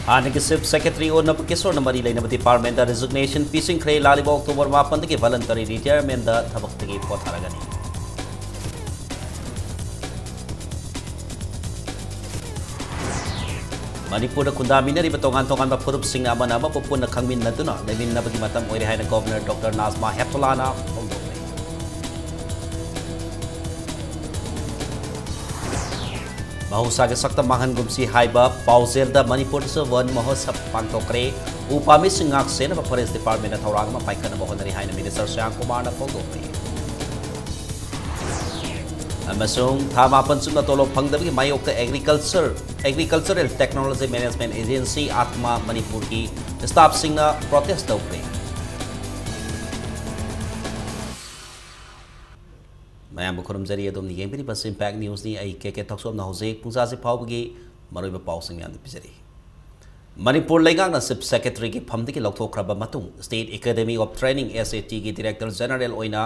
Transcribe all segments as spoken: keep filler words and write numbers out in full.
ꯍꯥꯟꯅꯒꯤ chief secretary ꯑꯣꯟꯅꯕ ꯀꯤꯁꯣꯔꯅ ꯃꯔꯤ ꯂꯩꯅꯕ ꯗꯤꯄꯥꯔꯠꯃꯦꯟꯗ ꯔꯤꯖꯤꯒꯅꯦꯁꯟ ꯄꯤꯁꯤꯟꯈ꯭ꯔꯦ꯫ ꯂꯥꯛꯂꯤꯕ ꯑꯣꯛꯇꯣꯕꯔ ꯃꯥꯄꯟꯗꯒꯤ ꯚꯂꯟꯇꯔꯤ ꯔꯤꯇꯥꯌꯔꯃꯦꯟꯗ ꯊꯕꯛꯇꯒꯤ ꯄꯣꯊꯥꯔꯒꯅꯤ꯫ ꯃꯅꯤꯄꯨꯔꯗ ꯈꯨꯟꯗꯥꯃꯤꯟꯅꯔꯤꯕ ꯇꯣꯉꯥꯟ ꯇꯣꯉꯥꯟꯕ ꯐꯨꯔꯨꯞꯁꯤꯡꯅ ꯑꯃꯅ ꯑꯃꯕꯨ ꯄꯨꯟꯅ ꯈꯪꯃꯤꯟꯅꯗꯨꯅ ꯂꯩꯃꯤꯟꯅꯕꯒꯤ ꯃꯇꯝ ꯑꯣꯏꯔꯦ ꯍꯥꯏꯅ ꯒꯣꯚꯔꯅꯔ ꯗꯣꯛꯇꯔ ꯅꯥꯖꯃꯥ ꯍꯦꯞꯇꯨꯂꯥꯅ ꯐꯣꯡꯗꯣꯛꯂꯦ꯫ ꯃꯍꯧꯁꯥꯒꯤ ꯁꯛꯇꯝ ꯃꯥꯡꯍꯟꯒꯨꯝꯁꯤ ꯍꯥꯏꯕ ꯄꯥꯎꯖꯦꯜꯗ ꯃꯅꯤꯄꯨꯔꯗꯁꯨ ꯋꯟ ꯃꯍꯣꯠꯁꯕ ꯄꯥꯡꯊꯣꯛꯈ꯭ꯔꯦ꯫ ꯎ ꯄꯥꯝꯕꯤꯁꯤꯡ ꯉꯥꯛ ꯁꯦꯟꯅꯕ ꯐꯣꯔꯦꯁ ꯗꯤꯄꯥꯔꯠꯃꯦꯟꯅ ꯊꯧꯔꯥꯡ ꯑꯃ ꯄꯥꯏꯈꯠꯅꯕ ꯍꯣꯠꯅꯔꯤ ꯍꯥꯏꯅ ꯃꯤꯅꯤꯁꯇꯔ ꯁꯣꯌꯥꯝ ꯀꯨꯃꯥꯔꯅ ꯐꯣꯡꯗꯣꯛꯈ꯭ꯔꯦ꯫ ꯑꯃꯁꯨꯡ ꯊꯥ ꯃꯥꯄꯟ ꯆꯨꯞꯅ ꯇꯣꯂꯣꯞ ꯐꯪꯗꯕꯒꯤ ꯃꯥꯌꯣꯛꯇ agriculture, agricultural technology management agency, ATMA, ꯃꯅꯤꯄꯨꯔꯒꯤ ꯁ꯭ꯇꯥꯐꯁꯤꯡꯅ ꯄ꯭ꯔꯣꯇꯦꯁ ꯇꯧꯈ꯭ꯔꯦ꯫ ꯃꯌꯥꯝꯕꯨ ꯈꯨꯔꯨꯝꯖꯔꯤ꯫ ꯑꯗꯣꯝꯅ ꯌꯦꯡꯕꯤꯔꯤꯕꯁꯤ ꯏꯝꯄꯦꯛ ꯅ꯭ꯌꯨꯁꯅꯤ꯫ ꯑꯩ ꯀꯦ ꯀꯦ ꯊꯛꯁꯣꯝꯅ ꯍꯧꯖꯤꯛ ꯄꯨꯡꯖꯥꯁꯤ ꯐꯥꯎꯕꯒꯤ ꯃꯔꯨꯑꯣꯏꯕ ꯄꯥꯎꯁꯤꯡ ꯃꯌꯥꯝꯗ ꯄꯤꯖꯔꯤ꯫ ꯃꯅꯤꯄꯨꯔ ꯂꯩꯉꯥꯛꯅ ꯆꯤꯐ ꯁꯦꯀ꯭ꯔꯦꯇꯔꯤꯒꯤ ꯐꯝꯗꯒꯤ ꯂꯧꯊꯣꯛꯈ꯭ꯔꯕ ꯃꯇꯨꯡ, ꯁ꯭ꯇꯦꯠ ꯑꯦꯀꯥꯗꯦꯃꯤ ꯑꯣꯐ ꯇ꯭ꯔꯦꯅꯤꯡ, ꯑꯦꯁ ꯑꯦ ꯇꯤꯒꯤ ꯗꯤꯔꯦꯛꯇꯔ ꯖꯦꯅꯔꯦꯜ ꯑꯣꯏꯅ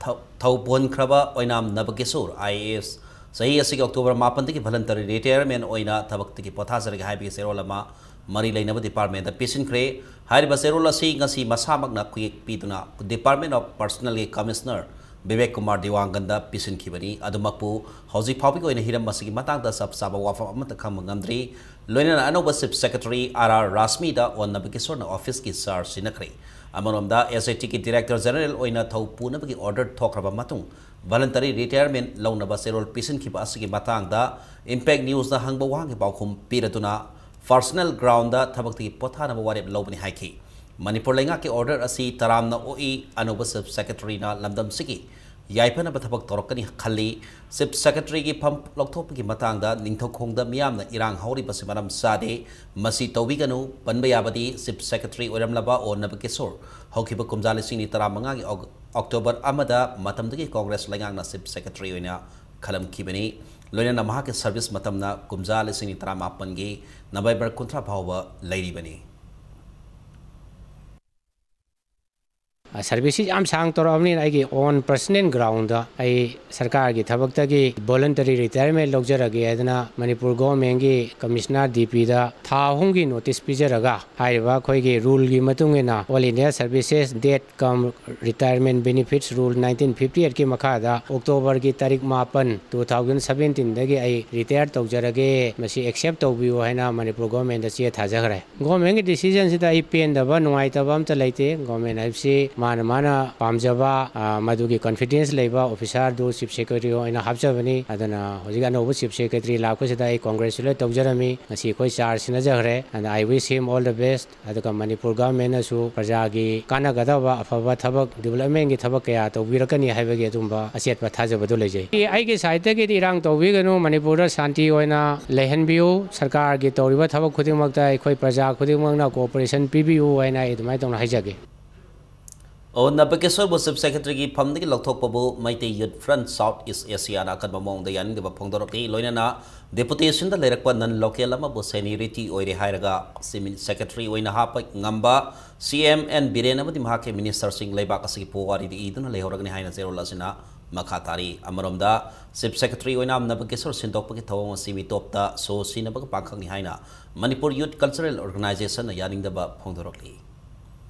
ꯊꯧ-, ꯊꯧꯄꯨꯍꯟꯈ꯭ꯔꯕ ꯑꯣꯏꯅꯥꯝ ꯅꯕꯀꯤꯁꯣꯔ, ꯑꯥꯏ ꯑꯦ ꯑꯦꯁ, ꯆꯍꯤ ꯑꯁꯤꯒꯤ ꯑꯣꯛꯇꯣꯕꯔ ꯃꯥꯄꯟꯗꯒꯤ ꯚꯂꯟꯇꯔꯤ ꯔꯤꯇꯥꯌꯔꯃꯦꯟ ꯑꯣꯏꯅ ꯊꯕꯛꯇꯒꯤ ꯄꯣꯊꯥꯖꯔꯒꯦ ꯍꯥꯏꯕꯒꯤ ꯆꯦꯔꯣꯜ ꯑꯃ ꯃꯔꯤ ꯂꯩꯅꯕ ꯗꯤꯄꯥꯔꯠꯃꯦꯟꯗ ꯄꯤꯁꯤꯟꯈ꯭ꯔꯦ꯫ ꯍꯥꯏꯔꯤꯕ ꯆꯦꯔꯣꯜ ꯑꯁꯤ ꯉꯁꯤ ꯃꯁꯥꯃꯛꯅ ꯈꯨꯌꯦꯛ ꯄꯤꯗꯨꯅ ꯗꯤꯄꯥꯔꯠꯃꯦꯟ ꯑꯣꯐ ꯄꯔꯁꯅꯦꯜꯒꯤ ꯀꯃꯤꯁꯅꯔ ꯕꯤꯕꯦꯛ ꯀꯨꯃꯥꯔ ꯗꯤꯋꯥꯡꯒꯟꯗ ꯄꯤꯁꯤꯟꯈꯤꯕꯅꯤ꯫ ꯑꯗꯨꯃꯛꯄꯨ ꯍꯧꯖꯤꯛ ꯐꯥꯎꯕꯒꯤ ꯑꯣꯏꯅ ꯍꯤꯔꯝ ꯑꯁꯤꯒꯤ ꯃꯇꯥꯡꯗ ꯆꯞ ꯆꯥꯕ ꯋꯥꯐꯝ ꯑꯃꯠꯇ ꯈꯪꯕ ꯉꯝꯗ꯭ꯔꯤ꯫ ꯂꯣꯏꯅꯅ ꯑꯅꯧꯕ ꯆꯤꯐ ꯁꯦꯀ꯭ꯔꯦꯇꯔꯤ ꯑꯥꯔ ꯑꯥꯔ ꯔꯥꯁꯃꯤꯗ ꯑꯣꯟꯅꯕ ꯀꯤꯁꯣꯔꯅ ꯑꯣꯐꯤꯁꯀꯤ ꯆꯥꯔꯖ ꯁꯤꯟꯅꯈ꯭ꯔꯦ꯫ ꯑꯃꯔꯣꯝꯗ, ꯑꯦꯁ ꯑꯥꯏ ꯇꯤꯒꯤ ꯗꯤꯔꯦꯛꯇꯔ ꯖꯦꯅꯔꯦꯜ ꯑꯣꯏꯅ ꯊꯧ ꯄꯨꯅꯕꯒꯤ ꯑꯣꯔꯗꯔ ꯊꯣꯛꯈ꯭ꯔꯕ ꯃꯇꯨꯡ, ꯚꯂꯟꯇꯔꯤ ꯔꯤꯇꯥꯌꯔꯃꯦꯟ ꯂꯧꯅꯕ ꯆꯦꯔꯣꯜ ꯄꯤꯁꯤꯟꯈꯤꯕ ꯑꯁꯤꯒꯤ ꯃꯇꯥꯡꯗ ꯏꯝꯄꯦꯛ ꯅ꯭ꯌꯨꯁꯅ ꯍꯪꯕ ꯋꯥꯍꯪꯒꯤ ꯄꯥꯎꯈꯨꯝ ꯄꯤꯔꯗꯨꯅ, ꯄꯔꯁꯅꯦꯜ ꯒ꯭ꯔꯥꯎꯟꯗ ꯊꯕꯛꯇꯒꯤ ꯄꯣꯊꯥꯅꯕ ꯋꯥꯔꯦꯞ ꯂꯧꯕꯅꯤ ꯍꯥꯏꯈꯤ꯫ ꯃꯅꯤꯄꯨꯔ ꯂꯩꯉꯥꯛꯀꯤ ꯑꯣꯔꯗꯔ ꯑꯁꯤ ꯇꯔꯥꯝꯅ ꯑꯣꯛꯏ꯫ ꯑꯅꯧꯕ ꯆꯤꯐ ꯁꯦꯀ꯭ꯔꯦꯇꯔꯤꯅ ꯂꯝꯗꯝꯁꯤꯒꯤ ꯌꯥꯏꯐꯅꯕ ꯊꯕꯛ ꯇꯧꯔꯛꯀꯅꯤ ꯈꯜꯂꯤ꯫ ꯆꯤꯐ ꯁꯦꯀ꯭ꯔꯦꯇꯔꯤꯒꯤ ꯐꯝ ꯂꯧꯊꯣꯛꯄꯒꯤ ꯃꯇꯥꯡꯗ ꯅꯤꯡꯊꯧꯈꯣꯡꯗ ꯃꯤꯌꯥꯝꯅ ꯏꯔꯥꯡ ꯍꯧꯔꯤꯕꯁꯤ ꯃꯔꯝ ꯆꯥꯗꯦ꯫ ꯃꯁꯤ ꯇꯧꯕꯤꯒꯅꯨ꯫ ꯄꯟꯕ ꯌꯥꯕꯗꯤ, ꯆꯤꯐ ꯁꯦꯀ꯭ꯔꯦꯇꯔꯤ ꯑꯣꯏꯔꯝꯂꯕ ꯑꯣ ꯅꯕꯀꯤꯁꯣꯔ ꯍꯧꯈꯤꯕ ꯀꯨꯝꯖꯥ ꯂꯤꯁꯤꯡ ꯑꯅꯤ ꯇꯔꯥꯃꯉꯥꯒꯤ ꯑꯣꯛ-, ꯑꯣꯛꯇꯣꯕꯔ ꯑꯃꯗ ꯃꯇꯝꯗꯨꯒꯤ ꯀꯣꯡꯒ꯭ꯔꯦꯁ ꯂꯩꯉꯥꯛꯅ ꯆꯤꯐ ꯁꯦꯀ꯭ꯔꯦꯇꯔꯤ ꯑꯣꯏꯅ ꯈꯜꯂꯝꯈꯤꯕꯅꯤ꯫ ꯂꯣꯏꯅꯅ ꯃꯍꯥꯛꯀꯤ ꯁꯔꯚꯤꯁ ꯃꯇꯝꯅ ꯀꯨꯝꯖꯥ ꯂꯤꯁꯤꯡ ꯑꯅꯤ ꯇꯔꯥꯃꯥꯄꯟꯒꯤ ꯅꯕꯦꯝꯕꯔ ꯀꯨꯟꯊ꯭ꯔꯥ ꯐꯥꯎꯕ ꯂꯩꯔꯤꯕꯅꯤ꯫ ꯁꯔꯚꯤꯁꯁꯤ ꯌꯥꯝ ꯁꯥꯡ ꯇꯧꯔꯛꯑꯕꯅꯤꯅ ꯑꯩꯒꯤ ꯑꯣꯟ ꯄꯔꯁꯅꯦꯜ ꯒ꯭ꯔꯥꯎꯟꯗ ꯑꯩ ꯁꯔꯀꯥꯔꯒꯤ ꯊꯕꯛꯇꯒꯤ ꯚꯣꯂꯟꯇꯔꯤ ꯔꯤꯇꯥꯌꯔꯃꯦꯟ ꯂꯧꯖꯔꯒꯦ ꯍꯥꯏꯗꯅ ꯃꯅꯤꯄꯨꯔ ꯒꯣꯔꯃꯦꯟꯒꯤ ꯀꯃꯤꯁꯅꯔ ꯗꯤ ꯄꯤꯗ ꯊꯥ ꯑꯍꯨꯝꯒꯤ ꯅꯣꯇꯤꯁ ꯄꯤꯖꯔꯒ ꯍꯥꯏꯔꯤꯕ ꯑꯩꯈꯣꯏꯒꯤ ꯔꯨꯜꯒꯤ ꯃꯇꯨꯡ ꯏꯟꯅ All India Services Death cum Retirement Benefits Rule nineteen fifty eight ꯀꯤ ꯃꯈꯥꯗ ꯑꯣꯛꯇꯣꯕꯔꯒꯤ ꯇꯥꯔꯤꯛ ꯃꯥꯄꯟ, two thousand seventeen ꯗꯒꯤ ꯑꯩ ꯔꯤꯇꯥꯌꯔ ꯇꯧꯖꯔꯒꯦ, ꯃꯁꯤ ꯑꯦꯛꯁꯦꯞ ꯇꯧꯕꯤꯌꯨ ꯍꯥꯏꯅ ꯃꯅꯤꯄꯨꯔ ꯒꯣꯔꯃꯦꯟꯗ ꯆꯦ ꯊꯥꯖꯈ꯭ꯔꯦ꯫ ꯒꯣꯔꯃꯦꯟꯒꯤ ꯗꯤꯁꯤꯖꯟꯁꯤꯗ ꯑꯩ ꯄꯦꯟꯗꯕ, ꯅꯨꯡꯉꯥꯏꯇꯕ ꯑꯝꯇ ꯂꯩꯇꯦ꯫ ꯒꯣꯔꯃꯦꯟ ꯍꯥꯏꯕꯁꯤ ꯃꯥꯅ ꯃꯥꯅ ꯄꯥꯝꯖꯕ, ꯑ, ꯃꯗꯨꯒꯤ ꯀꯟꯐꯤꯗꯦꯟꯁ ꯂꯩꯕ ꯑꯣꯐꯤꯁꯥꯔꯗꯨ ꯆꯤꯐ ꯁꯦꯀ꯭ꯔꯦꯇꯔꯤ ꯑꯣꯏꯅ ꯍꯥꯞꯆꯕꯅꯤ꯫ ꯑꯗꯨꯅ ꯍꯧꯖꯤꯛ ꯑꯅꯧꯕ ꯆꯤꯐ ꯁꯦꯀ꯭ꯔꯦꯇꯔꯤ ꯂꯥꯛꯄꯁꯤꯗ ꯑꯩ ꯀꯣꯡꯒ꯭ꯔꯦꯆꯨꯂꯦꯠ ꯇꯧꯖꯔꯝꯃꯤ꯫ ꯉꯁꯤ ꯑꯩꯈꯣꯏ charge ꯁꯤꯟꯅꯖꯈ꯭ꯔꯦ꯫ And I wish him all the best꯫ ꯑꯗꯨꯒ ꯃꯅꯤꯄꯨꯔ ꯒꯚꯔꯟꯃꯦꯟꯅꯁꯨ ꯄ꯭ꯔꯖꯥꯒꯤ ꯀꯥꯟꯅꯒꯗꯕ ꯑꯐꯕ ꯊꯕꯛ, ꯗꯤꯕꯂꯞꯃꯦꯟꯒꯤ ꯊꯕꯛ ꯀꯌꯥ ꯇꯧꯕꯤꯔꯛꯀꯅꯤ ꯍꯥꯏꯕꯒꯤ ꯑꯗꯨꯝꯕ ꯑꯆꯦꯠꯄ ꯊꯥꯖꯕꯗꯨ ꯂꯩꯖꯩ꯫ ꯑꯩ, ꯑꯩꯒꯤ ꯁꯥꯏꯠꯇꯒꯤꯗꯤ ꯏꯔꯥꯡ ꯇꯧꯕꯤꯒꯅꯨ, ꯃꯅꯤꯄꯨꯔꯗ ꯁꯥꯟꯇꯤ ꯑꯣꯏꯅ ꯂꯩꯍꯟꯕꯤꯌꯨ, ꯁꯔꯀꯥꯔꯒꯤ ꯇꯧꯔꯤꯕ ꯊꯕꯛ ꯈꯨꯗꯤꯡꯃꯛꯇ ꯑꯩꯈꯣꯏ ꯄ꯭ꯔꯖꯥ ꯈꯨꯗꯤꯡꯃꯛꯅ ꯀꯣꯑꯣꯄꯔꯦꯁꯟ ꯄꯤꯕꯤꯌꯨ ꯍꯥꯏꯅ ꯑꯩ ꯑꯗꯨꯃꯥꯏꯅ ꯇꯧꯅ ꯍꯥꯏꯖꯒꯦ꯫ ꯑꯣ, ꯅꯕꯀꯦꯁꯣꯔꯕꯨ ꯆꯤꯐ ꯁꯦꯀ꯭ꯔꯦꯇꯔꯤꯒꯤ ꯐꯝꯗꯒꯤ ꯂꯧꯊꯣꯛꯄꯕꯨ ꯃꯩꯇꯩ ꯌꯨꯠ ꯐ꯭ꯔꯟꯠ ꯁꯥꯎꯠ ꯏꯁ ꯑꯦꯁꯤꯌꯥꯅ ꯑꯀꯟꯕ ꯃꯑꯣꯡꯗ ꯌꯥꯅꯤꯡꯗꯕ ꯐꯣꯡꯗꯣꯔꯛꯂꯤ꯫ ꯂꯣꯏꯅꯅ ꯗꯦꯄꯨꯇꯦꯁꯟꯗ ꯂꯩꯔꯛꯄ ꯅꯟ ꯂꯣꯀꯦꯜ ꯑꯃꯕꯨ ꯁꯦꯅꯤꯌꯔꯤꯇꯤ ꯑꯣꯏꯔꯦ ꯍꯥꯏꯔꯒ ꯆꯤꯐ ꯁꯦꯀ꯭ꯔꯦꯇꯔꯤ ꯑꯣꯏꯅ ꯍꯥꯞꯄ ꯉꯝꯕ ꯁꯤ ꯑꯦꯝ ꯑꯦꯟ ꯕꯤꯔꯦꯟ ꯑꯃꯗꯤ ꯃꯍꯥꯛꯀꯤ ꯃꯤꯅꯤꯁꯇꯔꯁꯤꯡ ꯂꯩꯕꯥꯛ ꯑꯁꯤꯒꯤ ꯄꯨꯋꯥꯔꯤꯗ ꯏꯗꯨꯅ ꯂꯩꯍꯧꯔꯒꯅꯤ ꯍꯥꯏꯅ ꯆꯦꯔꯣꯜ ꯑꯁꯤꯅ ꯃꯈꯥ ꯇꯥꯔꯤ꯫ ꯑꯃꯔꯣꯝꯗ, ꯆꯤꯐ ꯁꯦꯀ꯭ꯔꯦꯇꯔꯤ ꯑꯣꯏꯅ ꯅꯕꯀꯦꯁꯣꯔ ꯁꯤꯟꯗꯣꯛꯄꯒꯤ ꯊꯧꯑꯣꯡ ꯑꯁꯤ ꯃꯤꯇꯣꯞꯇ ꯁꯣ ꯁꯤꯅꯕꯒ ꯄꯥꯡꯈꯛꯅꯤ ꯍꯥꯏꯅ ꯃꯅꯤꯄꯨꯔ ꯌꯨꯠ ꯀꯜꯆꯔꯦꯜ ꯑꯣꯔꯒꯅꯥꯏꯖꯦꯁꯟꯅ ꯌꯥꯅꯤꯡꯗꯕ ꯐꯣꯡꯗꯣꯔꯛꯂꯤ꯫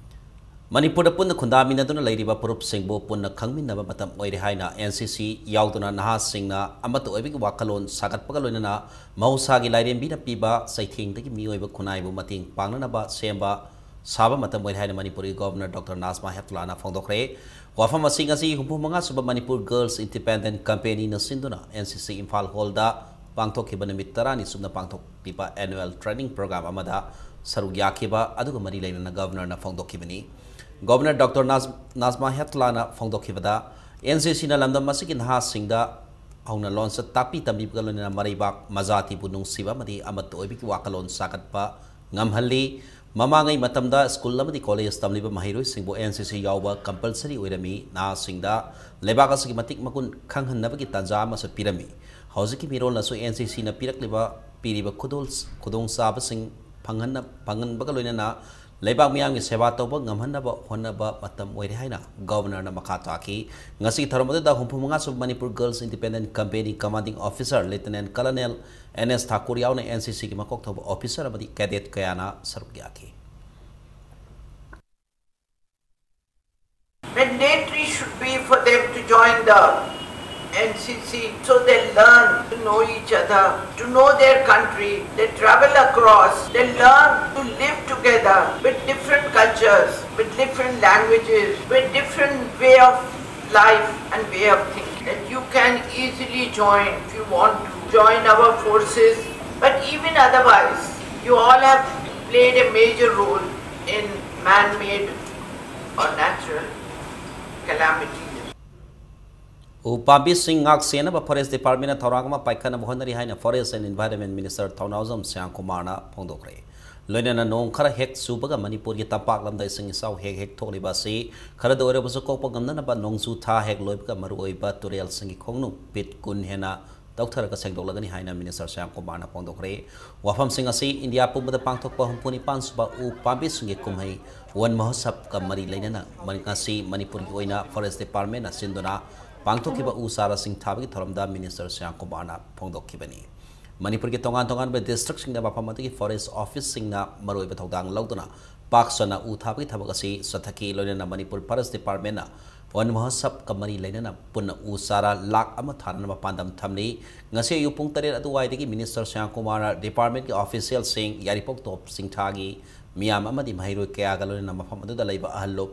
ꯃꯅꯤꯄꯨꯔꯗ ꯄꯨꯟꯅ ꯈꯨꯟꯗꯥꯃꯤꯟꯅꯗꯨꯅ ꯂꯩꯔꯤꯕ ꯐꯨꯔꯨꯞꯁꯤꯡꯕꯨ ꯄꯨꯟꯅ ꯈꯪꯃꯤꯟꯅꯕ ꯃꯇꯝ ꯑꯣꯏꯔꯦ ꯍꯥꯏꯅ ꯑꯦꯟ ꯁꯤ ꯁꯤ ꯌꯥꯎꯗꯨꯅ ꯅꯍꯥꯁꯤꯡꯅ ꯑꯃꯠꯇ ꯑꯣꯏꯕꯒꯤ ꯋꯥꯈꯜꯂꯣꯟ ꯁꯥꯒꯠꯄꯒ ꯂꯣꯏꯅꯅ ꯃꯍꯧꯁꯥꯒꯤ ꯂꯥꯏꯔꯦꯝꯕꯤꯅ ꯄꯤꯕ ꯆꯩꯊꯦꯡꯗꯒꯤ ꯃꯤꯑꯣꯏꯕ ꯈꯨꯟꯅꯥꯏꯕꯨ ꯃꯇꯦꯡ ꯄꯥꯡꯅꯅꯕ ꯁꯦꯝꯕ ꯁꯥꯕ ꯃꯇꯝ ꯑꯣꯏꯔꯦ ꯍꯥꯏꯅ ꯃꯅꯤꯄꯨꯔꯒꯤ ꯒꯣꯚꯔꯅꯔ ꯗꯣꯛꯇꯔ ꯅꯥꯖꯃꯥ ꯍꯦꯞꯇꯨꯂꯥꯅ ꯐꯣꯡꯗꯣꯛꯈ꯭ꯔꯦ꯫ ꯋꯥꯐꯝ ꯑꯁꯤ ꯉꯁꯤ ꯍꯨꯝꯐꯨ ꯃꯉꯥ ꯁꯨꯕ ꯃꯅꯤꯄꯨꯔ ꯒꯔꯜꯁ ꯏꯟꯗꯤꯄꯦꯟꯗꯦꯟꯠ ꯀꯝꯄꯦꯅꯤꯅ ꯁꯤꯟꯗꯨꯅ ꯑꯦꯟ ꯁꯤ ꯁꯤ ꯏꯝꯐꯥꯜ ꯍꯣꯜꯗ ꯄꯥꯡꯊꯣꯛꯈꯤꯕ ꯅꯨꯃꯤꯠ ꯇꯔꯥꯅꯤ ꯁꯨꯞꯅ ꯄꯥꯡꯊꯣꯛꯂꯤꯕ ꯑꯦꯅꯨꯋꯦꯜ ꯇ꯭ꯔꯦꯅꯤꯡ ꯄ꯭ꯔꯣꯒ꯭ꯔꯥꯝ ꯑꯃꯗ ꯁꯔꯨꯛ ꯌꯥꯈꯤꯕ ꯑꯗꯨꯒ ꯃꯔꯤ ꯂꯩꯅꯅ ꯒꯚꯔꯅꯔꯅ ꯐꯣꯡꯗꯣꯛꯈꯤꯕꯅꯤ꯫ ꯒꯚꯔꯅꯔ ꯗꯣꯛꯇꯔ ꯅꯥꯖ-, ꯅꯥꯖꯃꯥ ꯍꯦꯠꯂꯥꯅ ꯐꯣꯡꯗꯣꯛꯈꯤꯕꯗ, ꯑꯦꯟ ꯁꯤ ꯁꯤꯅ ꯂꯝꯗꯝ ꯑꯁꯤꯒꯤ ꯅꯍꯥꯁꯤꯡꯗ ꯍꯧꯅ ꯂꯣꯟꯆꯠ ꯇꯥꯛꯄꯤ ꯇꯝꯕꯤꯕꯒ ꯂꯣꯏꯅꯅ ꯃꯔꯩꯕꯥꯛ ꯃꯖꯥꯇꯤꯕꯨ ꯅꯨꯡꯁꯤꯕ ꯑꯃꯗꯤ ꯑꯃꯠꯇ ꯑꯣꯏꯕꯒꯤ ꯋꯥꯈꯜꯂꯣꯟ ꯁꯥꯒꯠꯄ ꯉꯝꯍꯜꯂꯤ꯫ ꯃꯃꯥꯡꯉꯩ ꯃꯇꯝꯗ ꯁ꯭ꯀꯨꯜ ꯑꯃꯗꯤ ꯀꯣꯂꯦꯖ ꯇꯝꯂꯤꯕ ꯃꯍꯩꯔꯣꯏꯁꯤꯡꯕꯨ ꯑꯦꯟ ꯁꯤ ꯁꯤ ꯌꯥꯎꯕ ꯀꯝꯄꯜꯁꯔꯤ ꯑꯣꯏꯔꯝꯃꯤ꯫ ꯅꯍꯥꯁꯤꯡꯗ ꯂꯩꯕꯥꯛ ꯑꯁꯤꯒꯤ ꯃꯇꯤꯛ ꯃꯒꯨꯟ ꯈꯪꯍꯟꯅꯕꯒꯤ ꯇꯥꯟꯖꯥ ꯑꯃꯁꯨ ꯄꯤꯔꯝꯃꯤ꯫ ꯍꯧꯖꯤꯛꯀꯤ ꯃꯤꯔꯣꯜꯅꯁꯨ ꯑꯦꯟ ꯁꯤ ꯁꯤꯅ ꯄꯤꯔꯛꯂꯤꯕ, ꯄꯤꯔꯤꯕ ꯈꯨꯗꯣꯜ-, ꯈꯨꯗꯣꯡꯆꯥꯕꯁꯤꯡ ꯐꯪꯍꯟꯅ-, ꯐꯪꯍꯟꯕꯒ ꯂꯣꯏꯅꯅ ꯂꯩꯕꯥꯛ ꯃꯤꯌꯥꯝꯒꯤ ꯁꯦꯕꯥ ꯇꯧꯕ ꯉꯝꯍꯟꯅꯕ ꯍꯣꯠꯅꯕ ꯃꯇꯝ ꯑꯣꯏꯔꯦ ꯍꯥꯏꯅ ꯒꯕꯔꯅꯔꯅ ꯃꯈꯥ ꯇꯥꯈꯤ꯫ ꯉꯁꯤꯒꯤ ꯊꯧꯔꯝ ꯑꯗꯨꯗ ꯍꯨꯝꯐꯨ ꯃꯉꯥ ꯁꯨꯕ Manipur girls independent company commanding officer lieutenant colonel N S Thakur ꯌꯥꯎꯅ ꯑꯦꯟ ꯁꯤ ꯁꯤꯒꯤ ꯃꯀꯣꯛ ꯊꯣꯡꯕ ꯑꯣꯐꯤꯁꯥꯔ ꯑꯃꯗꯤ ꯀꯦꯗꯦꯠ ꯀꯌꯥꯅ ꯁꯔꯨꯛ ꯌꯥꯈꯤ꯫ Mandatory should be for them to join the N C C, so they learn to know each other, to know their country. They travel across, they learn to live together with different cultures, with different languages, with different way of life and way of thinking. That you can easily join if you want to join our forces, but even otherwise, you all have played a major role in man-made or natural calamities. ꯎ ꯄꯥꯝꯕꯤꯁꯤꯡ ꯉꯥꯛ ꯁꯦꯟꯅꯕ forest ꯗꯤꯄꯥꯔꯠꯃꯦꯟꯅ ꯊꯧꯔꯥꯡ ꯑꯃ ꯄꯥꯏꯈꯠꯅꯕ ꯍꯣꯠꯅꯔꯤ ꯍꯥꯏꯅ forest and environment minister ꯊꯧꯅꯥꯎꯖꯝ ꯁ꯭ꯌꯥꯝꯀꯨꯃꯥꯔꯅ ꯐꯣꯡꯗꯣꯛꯈ꯭ꯔꯦ꯫ ꯂꯣꯏꯅꯅ ꯅꯣꯡ ꯈꯔ ꯍꯦꯛ ꯆꯨꯕꯒ ꯃꯅꯤꯄꯨꯔꯒꯤ ꯇꯝꯄꯥꯛ ꯂꯝꯗ ꯏꯁꯤꯡ ꯏꯆꯥꯎ ꯍꯦꯛ ꯍꯦꯛ ꯊꯣꯛꯂꯤꯕ ꯑꯁꯤ ꯈꯔꯗ ꯑꯣꯏꯔꯕꯁꯨ ꯀꯣꯛꯄ ꯉꯝꯅꯅꯕ ꯅꯣꯡꯖꯨ ꯊꯥ ꯍꯦꯛ ꯂꯣꯏꯕꯒ ꯃꯔꯨꯑꯣꯏꯕ ꯇꯨꯔꯦꯜꯁꯤꯡꯒꯤ ꯈꯣꯡꯅꯨꯡ ꯐꯤꯠ ꯀꯨꯟ ꯍꯦꯟꯅ ꯇꯧꯊꯔꯒ ꯁꯦꯡꯗꯣꯛꯂꯒꯅꯤ ꯍꯥꯏꯅ ꯃꯤꯅꯤꯁꯇꯔ ꯁ꯭ꯌꯥꯝꯀꯨꯃꯥꯔꯅ ꯐꯣꯡꯗꯣꯛꯈ꯭ꯔꯦ꯫ ꯋꯥꯐꯝꯁꯤꯡ ꯑꯁꯤ ꯏꯟꯗꯤꯌꯥ ꯄꯨꯝꯕꯗ ꯄꯥꯡꯊꯣꯛꯄ ꯍꯨꯝꯐꯨ ꯅꯤꯄꯥꯟ ꯁꯨꯕ ꯎ ꯄꯥꯝꯕꯤꯁꯤꯡꯒꯤ ꯀꯨꯝꯍꯩ ꯋꯟ ꯃꯍꯣꯠꯁꯕꯀ ꯃꯔꯤ ꯂꯩꯅꯅ ꯃꯔꯤ-, ꯉꯁꯤ ꯃꯅꯤꯄꯨꯔꯒꯤ ꯑꯣꯏꯅ ꯐꯣꯔꯦꯁ ꯗꯤꯄꯥꯔꯠꯃꯦꯟꯅ ꯁꯤꯟꯗꯨꯅ ꯄꯥꯡꯊꯣꯛꯈꯤꯕ ꯎ ꯆꯥꯔꯥꯁꯤꯡ ꯊꯥꯕꯒꯤ ꯊꯧꯔꯝꯗ ꯃꯤꯅꯤꯁꯇꯔ ꯁ꯭ꯌꯥꯝꯀꯨꯃꯥꯔꯅ ꯐꯣꯡꯗꯣꯛꯈꯤꯕꯅꯤ꯫ ꯃꯅꯤꯄꯨꯔꯒꯤ ꯇꯣꯉꯥꯟ ꯇꯣꯉꯥꯟꯕ ꯗꯤꯁꯇ꯭ꯔꯤꯛꯁꯤꯡꯗ ꯃꯐꯝ ꯑꯗꯨꯒꯤ ꯐꯣꯔꯦꯁ ꯑꯣꯐꯤꯁꯁꯤꯡꯅ ꯃꯔꯨꯑꯣꯏꯕ ꯊꯧꯗꯥꯡ ꯂꯧꯗꯨꯅ ꯄꯥꯛ ꯁꯟꯅ ꯎ ꯊꯥꯕꯒꯤ ꯊꯕꯛ ꯑꯁꯤ ꯆꯠꯊꯈꯤ꯫ ꯂꯣꯏꯅꯅ ꯃꯅꯤꯄꯨꯔ ꯐꯣꯔꯦꯁ ꯗꯤꯄꯥꯔꯠꯃꯦꯟꯅ ꯋꯟ ꯃꯍꯣꯠꯁꯕꯀ ꯃꯔꯤ ꯂꯩꯅꯅ ꯄꯨꯟꯅ ꯎ ꯆꯥꯔꯥ ꯂꯥꯈ ꯑꯃ ꯊꯥꯅꯅꯕ ꯄꯥꯟꯗꯝ ꯊꯝꯂꯤ꯫ ꯉꯁꯤ ꯑꯌꯨꯛ ꯄꯨꯡ ꯇꯔꯦꯠ ꯑꯗꯨꯋꯥꯏꯗꯒꯤ ꯃꯤꯅꯤꯁꯇꯔ ꯁ꯭ꯌꯥꯝꯀꯨꯃꯥꯔꯅ ꯗꯤꯄꯥꯔꯠꯃꯦꯟꯒꯤ ꯑꯣꯐꯤꯁꯤꯌꯦꯜꯁꯤꯡ, ꯌꯥꯏꯔꯤꯄꯣꯛ ꯇꯣꯞ ꯆꯤꯡꯊꯥꯒꯤ ꯃꯤꯌꯥꯝ ꯑꯃꯗꯤ ꯃꯍꯩꯔꯣꯏ ꯀꯌꯥꯒ ꯂꯣꯏꯅꯅ ꯃꯐꯝ ꯑꯗꯨꯗ ꯂꯩꯕ ꯑꯍꯜ ꯂꯨꯞ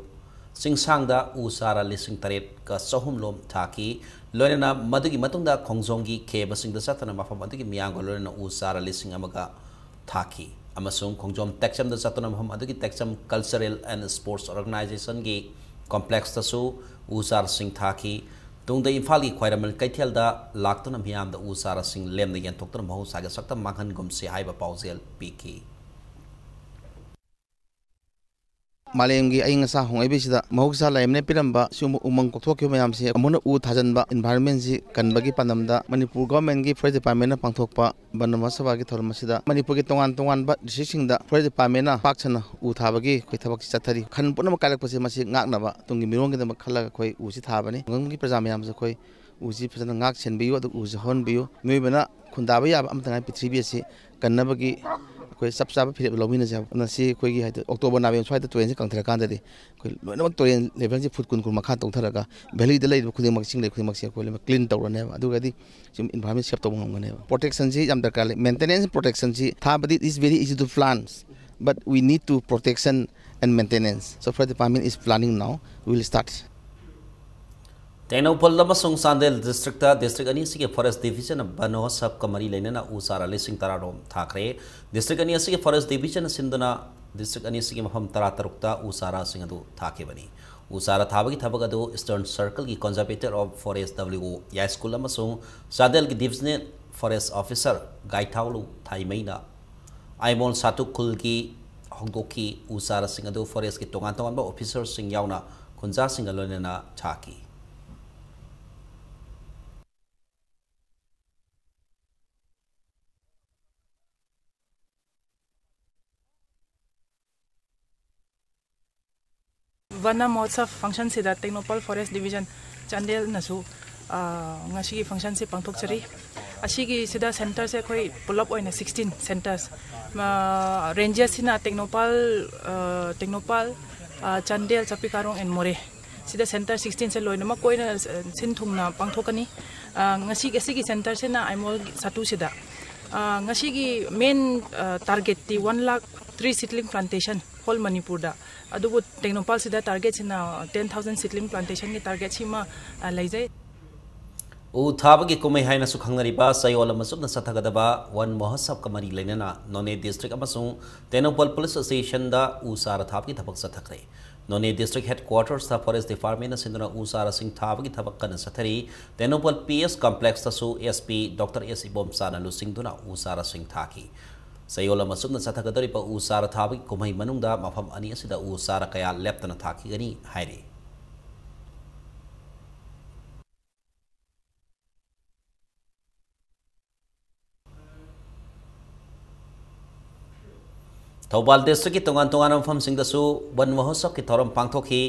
ꯆꯤꯡꯁꯥꯡꯗ ꯎ ꯆꯥꯔꯥ ꯂꯤꯁꯤꯡ ꯇꯔꯦꯠꯀ ꯆꯍꯨꯝ ꯂꯣꯝ ꯊꯥꯈꯤ꯫ ꯂꯣꯏꯅꯅ ꯃꯗꯨꯒꯤ ꯃꯇꯨꯡꯗ ꯈꯣꯡꯖꯣꯝꯒꯤ ꯈꯦꯕꯁꯤꯡꯗ ꯆꯠꯇꯨꯅ ꯃꯐꯝ ꯑꯗꯨꯒꯤ ꯃꯤꯌꯥꯝꯒ ꯂꯣꯏꯅꯅ ꯎ ꯆꯥꯔꯥ ꯂꯤꯁꯤꯡ ꯑꯃꯒ ꯊꯥꯈꯤ꯫ ꯑꯃꯁꯨꯡ ꯈꯣꯡꯖꯣꯝ ꯇꯦꯛꯆꯝꯗ ꯆꯠꯇꯨꯅ ꯃꯐꯝ ꯑꯗꯨꯒꯤ ꯇꯦꯛꯆꯝ ꯀꯜꯆꯔꯦꯜ ꯑꯦꯟ ꯁ꯭ꯄꯣꯔꯠꯁ ꯑꯣꯔꯒꯅꯥꯏꯖꯦꯁꯟꯒꯤ ꯀꯣꯝꯄ꯭ꯂꯦꯛꯁꯇꯁꯨ ꯎ ꯆꯥꯔꯥꯁꯤꯡ ꯊꯥꯈꯤ꯫ ꯇꯨꯡꯗ ꯏꯝꯐꯥꯜꯒꯤ ꯈ꯭ꯋꯥꯏꯔꯝꯕꯟ ꯀꯩꯊꯦꯜꯗ ꯂꯥꯛꯇꯨꯅ ꯃꯤꯌꯥꯝꯗ ꯎ ꯆꯥꯔꯥꯁꯤꯡ ꯂꯦꯝꯅ ꯌꯦꯟꯊꯣꯛꯇꯨꯅ ꯃꯍꯧꯁꯥꯒꯤ ꯁꯛꯇꯝ ꯃꯥꯡꯍꯟꯒꯨꯝꯁꯤ ꯍꯥꯏꯕ ꯄꯥꯎꯖꯦꯜ ꯄꯤꯈꯤ꯫ ꯃꯥꯂꯦꯝꯒꯤ ꯑꯏꯪ ꯑꯁꯥ ꯍꯣꯡꯂꯛꯏꯕꯁꯤꯗ ꯃꯍꯧꯁꯥ ꯂꯥꯏꯔꯦꯝꯕꯅ ꯄꯤꯔꯝꯕ ꯁꯤꯒꯨꯝꯕ ꯎꯃꯪ ꯀꯣꯛꯊꯣꯛꯈꯤꯕ ꯃꯌꯥꯝꯁꯦ ꯑꯃꯨꯛ ꯍꯟꯅ ꯎ ꯊꯥꯖꯤꯟꯕ, environment ꯁꯤ ꯀꯟꯕꯒꯤ ꯄꯥꯟꯗꯝꯗ ꯃꯅꯤꯄꯨꯔ government ꯀꯤ Forest Department ꯅ ꯄꯥꯡꯊꯣꯛꯄ ꯕꯟ ꯃꯍꯣꯠꯁꯕꯒꯤ ꯊꯧꯔꯝ ꯑꯁꯤꯗ ꯃꯅꯤꯄꯨꯔꯒꯤ ꯇꯣꯉꯥꯟ ꯇꯣꯉꯥꯟꯕ district ꯁꯤꯡꯗ Forest Department ꯅ ꯄꯥꯛ ꯁꯟꯅ ꯎ ꯊꯥꯕꯒꯤ ꯑꯩꯈꯣꯏ ꯊꯕꯛꯁꯤ ꯆꯠꯊꯔꯤ꯫ ꯈꯟ ꯄꯨꯝꯅꯃꯛ ꯀꯥꯏꯔꯛꯄꯁꯦ ꯃꯁꯤ ꯉꯥꯛꯅꯕ ꯇꯨꯡꯒꯤ ꯃꯤꯔꯣꯟꯒꯤꯗꯃꯛ ꯈꯜꯂꯒ ꯑꯩꯈꯣꯏ ꯎꯁꯤ ꯊꯥꯕꯅꯤ꯫ ꯈꯨꯡꯒꯪꯒꯤ ꯄ꯭ꯔꯖꯥ ꯃꯌꯥꯝꯁꯨ ꯑꯩꯈꯣꯏ ꯎꯁꯤ ꯐꯖꯅ ꯉꯥꯛ ꯁꯦꯟꯕꯤꯌꯨ, ꯑꯗꯨꯒ ꯎꯁꯤ ꯍꯧꯍꯟꯕꯤꯌꯨ꯫ ꯃꯤꯑꯣꯏꯕꯅ ꯈꯨꯟꯗꯥꯕ ꯌꯥꯕ ꯑꯃꯠꯇ ꯉꯥꯏ ꯄ꯭ꯔꯤꯊꯤꯕꯤ ꯑꯁꯤ ꯀꯟꯅꯕꯒꯤ ꯑꯩꯈꯣꯏ ꯆꯞ ꯆꯥꯕ ꯐꯤꯔꯦꯞ ꯂꯧꯃꯤꯟꯅꯁꯦ ꯍꯥꯏꯕ꯫ ꯃꯁꯤ ꯑꯩꯈꯣꯏꯒꯤ ꯍꯥꯏꯗꯤ October, November ꯁ꯭ꯋꯥꯏꯗ ꯇꯨꯔꯦꯟꯁꯤ ꯀꯪꯊꯔꯀꯥꯟꯗꯗꯤ ꯑꯩꯈꯣꯏ ꯂꯣꯏꯅꯃꯛ ꯇꯨꯔꯦꯟ level ꯁꯤ foot ꯀꯨꯟ, ꯀꯨꯟ ꯃꯈꯥ ꯇꯧꯊꯔꯒ valley ꯗ ꯂꯩꯔꯤꯕ ꯈꯨꯗꯤꯡꯃꯛ, ꯆꯤꯡ ꯂꯩ ꯈꯨꯗꯤꯡꯃꯛꯁꯦ ꯑꯩꯈꯣꯏ ꯂꯣꯏꯅꯃꯛ clean ꯇꯧꯔꯅꯦꯕ꯫ ꯑꯗꯨꯒꯗꯤ ꯁꯨꯝ environment save ꯇꯧꯕ ꯉꯝꯒꯅꯦꯕ꯫ Protection ꯁꯤ ꯌꯥꯝ ꯗꯔꯀꯥꯔ ꯂꯩ꯫ Maintenance, protection ꯁꯤ ꯊꯥꯕꯗꯤ is very easy to plant, but we need to protection and maintenance. So Forest Department is planning now. We will start. Tengnoupal ꯑꯃꯁꯨꯡ ꯆꯥꯟꯗꯦꯜ district ꯇ district ꯑꯅꯤ ꯑꯁꯤꯒꯤ Forest Division ꯕꯟ ꯃꯍꯣꯠꯁꯕꯀ ꯃꯔꯤ ꯂꯩꯅꯅ ꯎ ꯆꯥꯔꯥ ꯂꯤꯁꯤꯡ ꯇꯔꯥꯔꯣꯝ ꯊꯥꯈ꯭ꯔꯦ꯫ District ꯑꯅꯤ ꯑꯁꯤꯒꯤ Forest Division ꯁꯤꯟꯗꯨꯅ district ꯑꯅꯤ ꯑꯁꯤꯒꯤ ꯃꯐꯝ ꯇꯔꯥꯇꯔꯨꯛꯇ ꯎ ꯆꯥꯔꯥꯁꯤꯡ ꯑꯗꯨ ꯊꯥꯈꯤꯕꯅꯤ꯫ ꯎ ꯆꯥꯔꯥ ꯊꯥꯕꯒꯤ ꯊꯕꯛ ꯑꯗꯨ Eastern Circle ꯒꯤ Conservator of Forest W O ꯌꯥꯏꯁ꯭ꯀꯨꯜ ꯑꯃꯁꯨꯡ ꯆꯥꯟꯗꯦꯜꯒꯤ Divisional Forest Officer ꯒꯥꯏꯊꯥꯎꯂꯨ ꯊꯥꯏꯃꯩꯅ ꯑꯥꯏꯃꯣꯜ ꯁꯥꯇꯨ ꯈꯨꯜꯒꯤ ꯍꯧꯗꯣꯛꯈꯤ꯫ ꯎ ꯆꯥꯔꯥꯁꯤꯡ ꯑꯗꯨ forest ꯀꯤ ꯇꯣꯉꯥꯟ ꯇꯣꯉꯥꯟꯕ officer ꯁꯤꯡ ꯌꯥꯎꯅ ꯈꯨꯟꯖꯥꯁꯤꯡꯒ ꯂꯣꯏꯅꯅ ꯊꯥꯈꯤ꯫ ꯕꯟ ꯃꯍꯣꯠꯁꯕ function ꯁꯤꯗ ꯇꯦꯡꯅꯧꯄꯜ Forest Division ꯆꯥꯟꯗꯦꯜꯅꯁꯨ, ꯑ, ꯉꯁꯤꯒꯤ function ꯁꯦ ꯄꯥꯡꯊꯣꯛꯆꯔꯤ꯫ ꯑꯁꯤꯒꯤꯁꯤꯗ centre ꯁꯦ ꯑꯩꯈꯣꯏ ꯄꯨꯂꯞ ꯑꯣꯏꯅ sixteen centres, ꯑ, ranges ꯁꯤꯅ ꯇꯦꯡꯅꯧꯄꯜ, ꯑ, ꯇꯦꯡꯅꯧꯄꯜ, ꯑ, ꯆꯥꯟꯗꯦꯜ, ꯆꯥꯛꯄꯤ ꯀꯥꯔꯣꯡ and ꯃꯣꯔꯦ꯫ ꯁꯤꯗ centre sixteen ꯁꯦ ꯂꯣꯏꯅꯃꯛ ꯀꯣꯏꯅ, ꯑ, ꯁꯤꯟ ꯊꯨꯡꯅ ꯄꯥꯡꯊꯣꯛꯀꯅꯤ꯫ ꯑ, ꯉꯁꯤ, ꯑꯁꯤꯒꯤ centre ꯁꯤꯅ ꯑꯥꯏꯃꯣꯜ ꯁꯥꯇꯨꯁꯤꯗ꯫ ꯑ, ꯉꯁꯤꯒꯤ main, ꯑ, target T one lakh tree seedling plantation whole ꯃꯅꯤꯄꯨꯔꯗ꯫ ꯑꯗꯨꯕꯨ ꯇꯦꯡꯅꯧꯄꯜꯁꯤꯗ target ꯁꯤꯅ ten thousand seedling plantation ꯒꯤ target ꯁꯤꯃ, ꯑ, ꯂꯩꯖꯩ꯫ ꯎ ꯊꯥꯕꯒꯤ ꯀꯨꯝꯍꯩ ꯍꯥꯏꯅꯁꯨ ꯈꯪꯅꯔꯤꯕ ꯆꯌꯣꯜ ꯑꯃ ꯆꯨꯞꯅ ꯆꯠꯊꯒꯗꯕ ꯕꯟ ꯃꯍꯣꯠꯁꯕꯀ ꯃꯔꯤ ꯂꯩꯅꯅ ꯅꯣꯅꯦ district ꯑꯃꯁꯨꯡ ꯇꯦꯡꯅꯧꯄꯜ police station ꯗ ꯎ ꯆꯥꯔꯥ ꯊꯥꯕꯒꯤ ꯊꯕꯛ ꯆꯠꯊꯈ꯭ꯔꯦ꯫ ꯅꯣꯅꯦ district headquarters ꯇ Forest Department ꯅ ꯁꯤꯟꯗꯨꯅ ꯎ ꯆꯥꯔꯥꯁꯤꯡ ꯊꯥꯕꯒꯤ ꯊꯕꯛ ꯀꯟꯅ ꯆꯠꯊꯔꯤ꯫ ꯇꯦꯡꯅꯧꯄꯜ P S complex ꯇꯁꯨ S P Doctor S ꯏꯕꯣꯝꯆꯥꯅ ꯂꯨꯆꯤꯡꯗꯨꯅ ꯎ ꯆꯥꯔꯥꯁꯤꯡ ꯊꯥꯈꯤ꯫ ꯆꯌꯣꯜ ꯑꯃ ꯆꯨꯞꯅ ꯆꯠꯊꯒꯗꯧꯔꯤꯕ ꯎ ꯆꯥꯔ ꯊꯥꯕꯒꯤ ꯀꯨꯝꯍꯩ ꯃꯅꯨꯡꯗ ꯃꯐꯝ ꯑꯅꯤ ꯑꯁꯤꯗ ꯎ ꯆꯥꯔ ꯀꯌꯥ ꯂꯦꯞꯇꯅ ꯊꯥꯈꯤꯒꯅꯤ ꯍꯥꯏꯔꯤ꯫ ꯊꯧꯕꯥꯜ ꯗꯤꯁꯇ꯭ꯔꯤꯛꯀꯤ ꯇꯣꯉꯥꯟ ꯇꯣꯉꯥꯟꯕ ꯃꯐꯝꯁꯤꯡꯗꯁꯨ ꯋꯟ ꯃꯍꯣꯠꯁꯕꯀꯤ ꯊꯧꯔꯝ ꯄꯥꯡꯊꯣꯛꯈꯤ꯫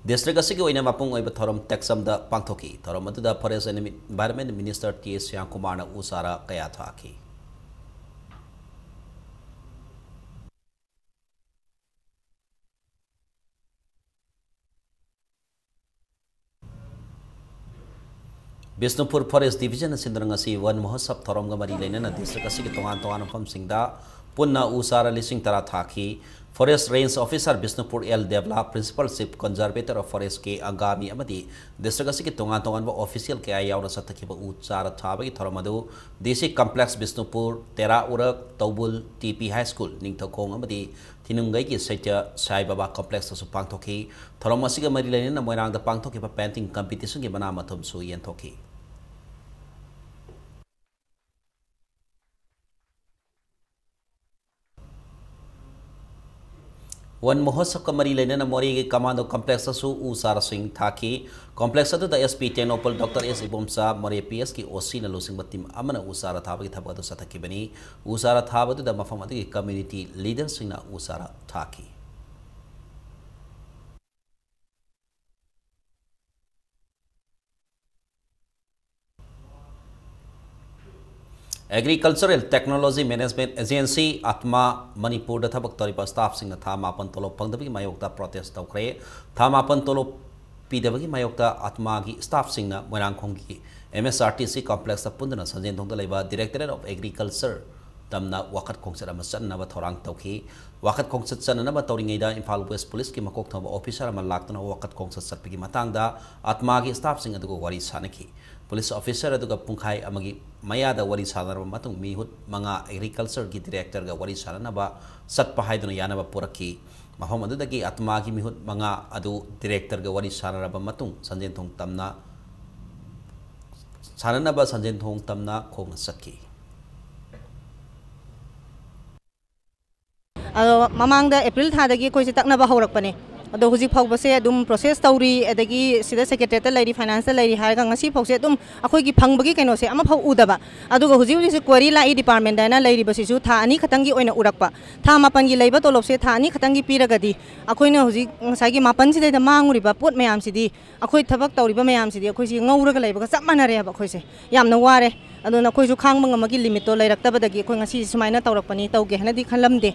ꯗꯤꯁꯇ꯭ꯔꯤꯛ ꯑꯁꯤꯒꯤ ꯑꯣꯏꯅ ꯃꯄꯨꯡ ꯑꯣꯏꯕ ꯊꯧꯔꯝ ꯇꯦꯛꯆꯝꯗ ꯄꯥꯡꯊꯣꯛꯈꯤ꯫ ꯊꯧꯔꯝ ꯑꯗꯨꯗ Forest and Environment Minister T S ꯁ꯭ꯌꯥꯝꯀꯨꯃꯥꯔꯅ ꯎ ꯆꯥꯔꯥ ꯀꯌꯥ ꯊꯥꯈꯤ꯫ ꯕꯤꯁꯅꯨꯄꯨꯔ Forest Division ꯁꯤꯟꯗꯨꯅ ꯉꯁꯤ ꯋꯟ ꯃꯍꯣꯠꯁꯕ ꯊꯧꯔꯝꯒ ꯃꯔꯤ ꯂꯩꯅꯅ ꯗꯤꯁꯇ꯭ꯔꯤꯛ ꯑꯁꯤꯒꯤ ꯇꯣꯉꯥꯟ ꯇꯣꯉꯥꯟꯕ ꯃꯐꯝꯁꯤꯡꯗ ꯄꯨꯟꯅ ꯎ ꯆꯥꯔꯥ ꯂꯤꯁꯤꯡ ꯇꯔꯥ ꯊꯥꯈꯤ꯫ Forest Range Officer Bishnupur L ꯗꯦꯕꯂꯥ, Principal Chief Conservator of Forest K Angami ꯑꯃꯗꯤ ꯗꯤꯁꯇ꯭ꯔꯤꯛ ꯑꯁꯤꯒꯤ ꯇꯣꯉꯥꯟ ꯇꯣꯉꯥꯟꯕ official ꯀꯌꯥ ꯌꯥꯎꯅ ꯆꯠꯊꯈꯤꯕ ꯎ ꯆꯥꯔꯥ ꯊꯥꯕꯒꯤ ꯊꯧꯔꯝ ꯑꯗꯨ ꯗꯤ ꯁꯤ Complex Bishnupur, Tera Urak, Toubul, T P High School, Ningthoukhong ꯑꯃꯗꯤ ꯊꯤꯅꯨꯡꯒꯩꯒꯤ ꯁꯩꯇ꯭ꯌ ꯁꯥꯏ ꯕꯥꯕꯥ Complexꯇꯁꯨ ꯄꯥꯡꯊꯣꯛꯈꯤ꯫ ꯊꯧꯔꯝ ꯑꯁꯤꯒ ꯃꯔꯤ ꯂꯩꯅꯅ ꯃꯣꯏꯔꯥꯡꯗ ꯄꯥꯡꯊꯣꯛꯈꯤꯕ painting competitionꯒꯤ ꯃꯅꯥ ꯃꯊꯨꯝꯁꯨ ꯌꯦꯟꯊꯣꯛꯈꯤ꯫ ꯋꯟ ꯃꯍꯣꯠꯁꯕꯀ ꯃꯔꯤ ꯂꯩꯅꯅ ꯃꯣꯔꯦꯒꯤ Commando Complexꯇꯁꯨ ꯎ ꯆꯥꯔꯥꯁꯤꯡ ꯊꯥꯈꯤ꯫ Complex ꯑꯗꯨꯗ S P ꯇꯦꯡꯅꯧꯄꯜ ꯗꯣꯛꯇꯔ ꯑꯦꯁ ꯏꯕꯣꯝꯆꯥ, ꯃꯣꯔꯦ P S ꯀꯤ O Cꯅ ꯂꯨꯆꯤꯡꯕ team ꯑꯃꯅ ꯎ ꯆꯥꯔꯥ ꯊꯥꯕꯒꯤ ꯊꯕꯛ ꯑꯗꯨ ꯆꯠꯊꯈꯤꯕꯅꯤ꯫ ꯎ ꯆꯥꯔꯥ ꯊꯥꯕꯗꯨꯗ ꯃꯐꯝ ꯑꯗꯨꯒꯤ community leaderꯁꯤꯡꯅ ꯎ ꯆꯥꯔꯥ ꯊꯥꯈꯤ꯫ Agricultural Technology Management Agency, Atma, ꯃꯅꯤꯄꯨꯔꯗ ꯊꯕꯛ ꯇꯧꯔꯤꯕ staffꯁꯤꯡꯅ ꯊꯥ ꯃꯥꯄꯟ ꯇꯣꯂꯣꯞ ꯐꯪꯗꯕꯒꯤ ꯃꯥꯌꯣꯛꯇ protest ꯇꯧꯈ꯭ꯔꯦ꯫ ꯊꯥ ꯃꯥꯄꯟ ꯇꯣꯂꯣꯞ ꯄꯤꯗꯕꯒꯤ ꯃꯥꯌꯣꯛꯇ ꯑꯠꯃꯥꯒꯤ staffꯁꯤꯡꯅ ꯃꯣꯏꯔꯥꯡꯈꯣꯝꯒꯤ M S R T C Complexꯇ ꯄꯨꯟꯗꯨꯅ ꯁꯟꯖꯦꯟꯊꯣꯡꯗ ꯂꯩꯕ Directorate of Agriculture ꯇꯝꯅ ꯋꯥꯀꯠ ꯈꯣꯡꯆꯠ ꯑꯃ ꯆꯠꯅꯅꯕ ꯊꯧꯔꯥꯡ ꯇꯧꯈꯤ꯫ ꯋꯥꯀꯠ ꯈꯣꯡꯆꯠ ꯆꯠꯅꯅꯕ ꯇꯧꯔꯤꯉꯩꯗ ꯏꯝꯐꯥꯜ West Policeꯀꯤ ꯃꯀꯣꯛ ꯊꯣꯡꯕ officer ꯑꯃ ꯂꯥꯛꯇꯨꯅ ꯋꯥꯀꯠ ꯈꯣꯡꯆꯠ ꯆꯠꯄꯒꯤ ꯃꯇꯥꯡꯗ ꯑꯠꯃꯥꯒꯤ staffꯁꯤꯡ ꯑꯗꯨꯒ ꯋꯥꯔꯤ ꯁꯥꯅꯈꯤ꯫ Police officer ꯑꯗꯨꯒ ꯄꯨꯡꯈꯥꯏ ꯑꯃꯒꯤ ꯃꯌꯥꯗ ꯋꯥꯔꯤ ꯁꯥꯟꯅꯔꯕ ꯃꯇꯨꯡ, ꯃꯤꯍꯨꯠ ꯃꯉꯥ Agricultureꯒꯤ Directorꯒ ꯋꯥꯔꯤ ꯁꯥꯅꯅꯕ ꯆꯠꯄ ꯍꯥꯏꯗꯨꯅ ꯌꯥꯅꯕ ꯄꯨꯔꯛꯈꯤ꯫ ꯃꯐꯝ ꯑꯗꯨꯗꯒꯤ ꯑꯠꯃꯥꯒꯤ ꯃꯤꯍꯨꯠ ꯃꯉꯥ ꯑꯗꯨ Directorꯒ ꯋꯥꯔꯤ ꯁꯥꯅꯔꯕ ꯃꯇꯨꯡ, ꯁꯟꯖꯦꯟꯊꯣꯡ ꯇꯝꯅ, ꯁꯥꯅꯅꯕ ꯁꯟꯖꯦꯟꯊꯣꯡ ꯇꯝꯅ ꯈꯣꯡꯅ ꯆꯠꯈꯤ꯫ ꯑꯗꯣ ꯃꯃꯥꯡꯗ ꯑꯦꯄ꯭ꯔꯤꯜ ꯊꯥꯗꯒꯤ ꯑꯩꯈꯣꯏꯁꯦ ꯇꯛꯅꯕ ꯍꯧꯔꯛꯄꯅꯦ꯫ ꯑꯗꯣ ꯍꯧꯖꯤꯛ ꯐꯥꯎꯕꯁꯦ ꯑꯗꯨꯝ ꯄ꯭ꯔꯣꯁꯦꯁ ꯇꯧꯔꯤ, ꯑꯗꯒꯤ ꯁꯤꯗ ꯁꯦꯀ꯭ꯔꯦꯇꯔꯤꯌꯦꯠꯇ ꯂꯩꯔꯤ, ꯐꯥꯏꯅꯥꯟꯁꯇ ꯂꯩꯔꯤ ꯍꯥꯏꯔꯒ ꯉꯁꯤ ꯐꯥꯎꯁꯦ ꯑꯗꯨꯝ ꯑꯩꯈꯣꯏꯒꯤ ꯐꯪꯕꯒꯤ ꯀꯩꯅꯣꯁꯦ ꯑꯃꯐꯥꯎ ꯎꯗꯕ꯫ ꯑꯗꯨꯒ ꯍꯧꯖꯤꯛ ꯍꯧꯖꯤꯛꯁꯦ ꯀ꯭ꯋꯥꯔꯤ ꯂꯥꯛꯏ ꯗꯤꯄꯥꯔꯠꯃꯦꯟꯗ ꯍꯥꯏꯅ ꯂꯩꯔꯤꯕꯁꯤꯁꯨ ꯊꯥ ꯑꯅꯤ ꯈꯛꯇꯪꯒꯤ ꯑꯣꯏꯅ ꯎꯔꯛꯄ꯫ ꯊꯥ ꯃꯥꯄꯟꯒꯤ ꯂꯩꯕ ꯇꯣꯂꯣꯞꯁꯦ ꯊꯥ ꯑꯅꯤ ꯈꯛꯇꯪꯒꯤ ꯄꯤꯔꯒꯗꯤ ꯑꯩꯈꯣꯏꯅ ꯍꯧꯖꯤꯛ ꯉꯁꯥꯏꯒꯤ ꯃꯥꯄꯟꯁꯤꯗꯩꯗ ꯃꯥꯡꯉꯨꯔꯤꯕ ꯄꯣꯠ ꯃꯌꯥꯝꯁꯤꯗꯤ, ꯑꯩꯈꯣꯏ ꯊꯕꯛ ꯇꯧꯔꯤꯕ ꯃꯌꯥꯝꯁꯤꯗꯤ ꯑꯩꯈꯣꯏꯁꯤ ꯉꯧꯔꯒ ꯂꯩꯕꯒ ꯆꯞ ꯃꯥꯟꯅꯔꯦꯕ꯫ ꯑꯩꯈꯣꯏꯁꯦ ꯌꯥꯝꯅ ꯋꯥꯔꯦ꯫ ꯑꯗꯨꯅ ꯑꯩꯈꯣꯏꯁꯨ ꯈꯥꯡꯕ ꯉꯝꯕꯒꯤ ꯂꯤꯃꯤꯠꯇꯣ ꯂꯩꯔꯛꯇꯕꯗꯒꯤ ꯑꯩꯈꯣꯏ ꯉꯁꯤ ꯁꯨꯃꯥꯏꯅ ꯇꯧꯔꯛꯄꯅꯤ, ꯇꯧꯒꯦ ꯍꯥꯏꯅꯗꯤ ꯈꯜꯂꯝꯗꯦ꯫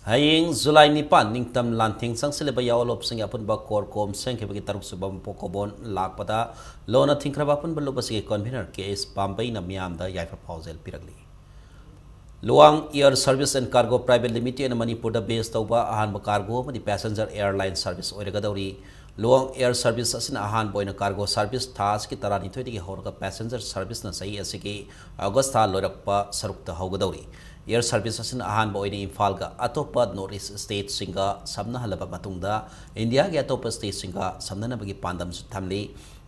ꯍꯌꯦꯡ ꯖꯨꯂꯥꯏ ꯅꯤꯄꯥꯟ, ꯅꯤꯡꯇꯝ ꯂꯥꯟꯊꯦꯡ ꯆꯪꯁꯤꯜꯂꯤꯕ ꯌꯥꯑꯣꯂꯣꯞꯁꯤꯡꯒꯤ ꯑꯄꯨꯟꯕ ꯀꯣꯔ ꯀꯣꯝ ꯁꯦꯝꯈꯤꯕꯒꯤ ꯇꯔꯨꯛꯁꯨꯕ ꯃꯄꯣꯛ ꯀꯨꯕꯣꯟ ꯂꯥꯛꯄꯗ ꯂꯣꯟꯅ ꯊꯤꯡꯈ꯭ꯔꯕ ꯑꯄꯨꯟꯕ ꯂꯨꯞ ꯑꯁꯤꯒꯤ ꯀꯟꯚꯤꯅꯔ ꯀꯦ ꯑꯦꯁ ꯄꯥꯝꯕꯩꯅ ꯃꯤꯌꯥꯝꯗ ꯌꯥꯏꯐ ꯄꯥꯎꯖꯦꯜ ꯄꯤꯔꯛꯂꯤ꯫ Luwang Air Service and Cargo Private Limited ꯃꯅꯤꯄꯨꯔꯗ ꯕꯦꯁ ꯇꯧꯕ ꯑꯍꯥꯟꯕ ꯀꯥꯔꯒꯣ ꯑꯃꯗꯤ ꯄꯦꯁꯦꯟꯖꯔ ꯑꯦꯌꯔꯂꯥꯏꯟ ꯁꯔꯚꯤꯁ ꯑꯣꯏꯔꯒꯗꯧꯔꯤ꯫ ꯂꯨꯋꯥꯡ Air Service ꯑꯁꯤꯅ ꯑꯍꯥꯟꯕ ꯑꯣꯏꯅ ꯀꯥꯔꯒꯣ ꯁꯔꯚꯤꯁ ꯊꯥ ꯑꯁꯤꯒꯤ ꯇꯔꯥꯅꯤꯊꯣꯏꯗꯒꯤ ꯍꯧꯔꯒ ꯄꯦꯁꯦꯟꯖꯔ ꯁꯔꯚꯤꯁꯅ ꯆꯍꯤ ꯑꯁꯤꯒꯤ ꯑꯣꯒꯁ ꯊꯥ ꯂꯣꯏꯔꯛꯄ ꯁꯔꯨꯛꯇ ꯍꯧꯒꯗꯧꯔꯤ꯫ Air Service ꯑꯁꯤꯅ ꯑꯍꯥꯟꯕ ꯑꯣꯏꯅ ꯏꯝꯐꯥꯜꯒ ꯑꯇꯣꯞꯄ ꯅꯣꯔꯠ ꯏꯁ ꯁ꯭ꯇꯦꯠꯁꯤꯡꯒ ꯁꯝꯅꯍꯜꯂꯕ ꯃꯇꯨꯡꯗ ꯏꯟꯗꯤꯌꯥꯒꯤ ꯑꯇꯣꯞꯄ ꯁ꯭ꯇꯦꯠꯁꯤꯡꯒ ꯁꯝꯅꯅꯕꯒꯤ ꯄꯥꯟꯗꯝꯁꯨ ꯊꯝꯂꯤ꯫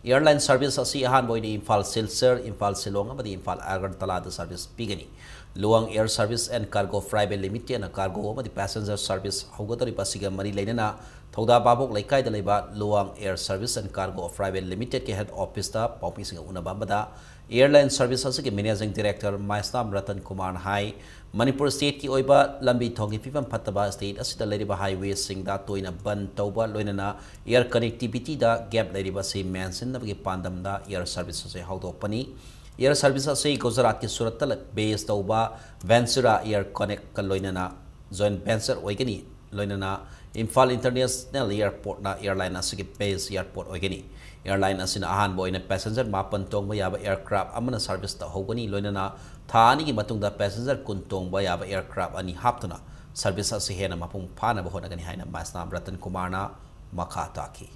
ꯑꯦꯌꯔꯂꯥꯏꯟ ꯁꯔꯚꯤꯁ ꯑꯁꯤ ꯑꯍꯥꯟꯕ ꯑꯣꯏꯅ ꯏꯝꯐꯥꯜ ꯁꯤꯜꯆꯔ, ꯏꯝꯐꯥꯜ ꯁꯤꯂꯣꯡ ꯑꯃꯗꯤ ꯏꯝꯐꯥꯜ ꯑꯒꯔꯇꯂꯥꯗ ꯁꯔꯚꯤꯁ ꯄꯤꯒꯅꯤ꯫ Luwang Air Service and Cargo Private Limitedꯅ ꯀꯥꯔꯒꯣ ꯑꯃꯗꯤ ꯄꯦꯁꯦꯟꯖꯔ ꯁꯔꯚꯤꯁ ꯍꯧꯒꯗꯧꯔꯤꯕ ꯑꯁꯤꯒ ꯃꯔꯤ ꯂꯩꯅꯅ ꯊꯧꯗꯥ ꯚꯥꯕꯣꯛ ꯂꯩꯀꯥꯏꯗ ꯂꯩꯕ Luwang Air Service and Cargo Private Limitedꯀꯤ ꯍꯦꯗ ꯑꯣꯐꯤꯁꯇ ꯄꯥꯎꯃꯤꯁꯤꯡꯒ ꯎꯅꯕ ꯑꯃꯗ ꯑꯦꯌꯔꯂꯥꯏꯟ ꯁꯔꯚꯤꯁ ꯑꯁꯤꯒꯤ ꯃꯦꯅꯦꯖꯤꯡ ꯗꯤꯔꯦꯛꯇꯔ ꯃꯥꯏꯁꯅꯥꯝ ꯔꯇꯟ ꯀꯨꯃꯥꯔꯅ ꯍꯥꯏ, ꯃꯅꯤꯄꯨꯔ ꯁ꯭ꯇꯦꯠꯀꯤ ꯑꯣꯏꯕ ꯂꯝꯕꯤ ꯊꯣꯡꯒꯤ ꯐꯤꯕꯝ ꯐꯠꯇꯕ ꯁ꯭ꯇꯦꯠ ꯑꯁꯤꯗ ꯂꯩꯔꯤꯕ ꯍꯥꯏꯋꯦꯁꯤꯡꯗ ꯇꯣꯏꯅ ꯕꯟ ꯇꯧꯕ, ꯂꯣꯏꯅꯅ ꯑꯦꯌꯔ ꯀꯅꯦꯛꯇꯤꯚꯤꯇꯤꯗ ꯒꯦꯞ ꯂꯩꯔꯤꯕ ꯑꯁꯤ ꯃꯦꯟꯁꯤꯟꯅꯕꯒꯤ ꯄꯥꯟꯗꯝꯗ ꯑꯦꯌꯔ ꯁꯔꯚꯤꯁ ꯑꯁꯤ ꯍꯧꯗꯣꯛꯄꯅꯤ꯫ ꯑꯦꯌꯔ ꯁꯔꯚꯤꯁ ꯑꯁꯤ ꯒꯨꯖꯔꯥꯠꯀꯤ ꯁꯨꯔꯠꯇ ꯂ-, ꯕꯦꯁ ꯇꯧꯕ ꯚꯦꯟꯆꯨꯔꯥ ꯑꯦꯌꯔ ꯀꯅꯦꯛꯀ ꯂꯣꯏꯅꯅ ꯖꯣꯏꯟꯠ ꯚꯦꯟꯆꯔ ꯑꯣꯏꯒꯅꯤ꯫ ꯂꯣꯏꯅꯅ ꯏꯝꯐꯥꯜ ꯏꯟꯇꯔꯅꯦꯁꯅꯦꯜ ꯑꯦꯌꯔꯄꯣꯔꯠꯅ ꯑꯦꯌꯔꯂꯥꯏꯟ ꯑꯁꯤꯒꯤ ꯕꯦꯁ ꯑꯦꯌꯔꯄꯣꯔꯠ ꯑꯣꯏꯒꯅꯤ꯫ ꯑꯦꯌꯔꯂꯥꯏꯟ ꯑꯁꯤꯅ ꯑꯍꯥꯟꯕ ꯑꯣꯏꯅ ꯄꯦꯁꯦꯟꯖꯔ ꯃꯥꯄꯟ ꯇꯣꯡꯕ ꯌꯥꯕ ꯑꯦꯌꯔꯀ꯭ꯔꯥꯐ ꯑꯃꯅ ꯁꯔꯚꯤꯁ ꯇꯧꯍꯧꯒꯅꯤ꯫ ꯂꯣꯏꯅꯅ ꯊꯥ ꯑꯅꯤꯒꯤ ꯃꯇꯨꯡꯗ ꯄꯦꯁꯦꯟꯖꯔ ꯀꯨꯟ ꯇꯣꯡꯕ ꯌꯥꯕ ꯑꯦꯌꯔꯀ꯭ꯔꯥꯐ ꯑꯅꯤ ꯍꯥꯞꯇꯨꯅ ꯁꯔꯚꯤꯁ ꯑꯁꯤ ꯍꯦꯟꯅ ꯃꯄꯨꯡ ꯐꯥꯅꯕ ꯍꯣꯠꯅꯒꯅꯤ ꯍꯥꯏꯅ ꯃꯥꯏꯁꯅꯥꯝ ꯔꯇꯟ ꯀꯨꯃꯥꯔꯅ ꯃꯈꯥ ꯇꯥꯈꯤ꯫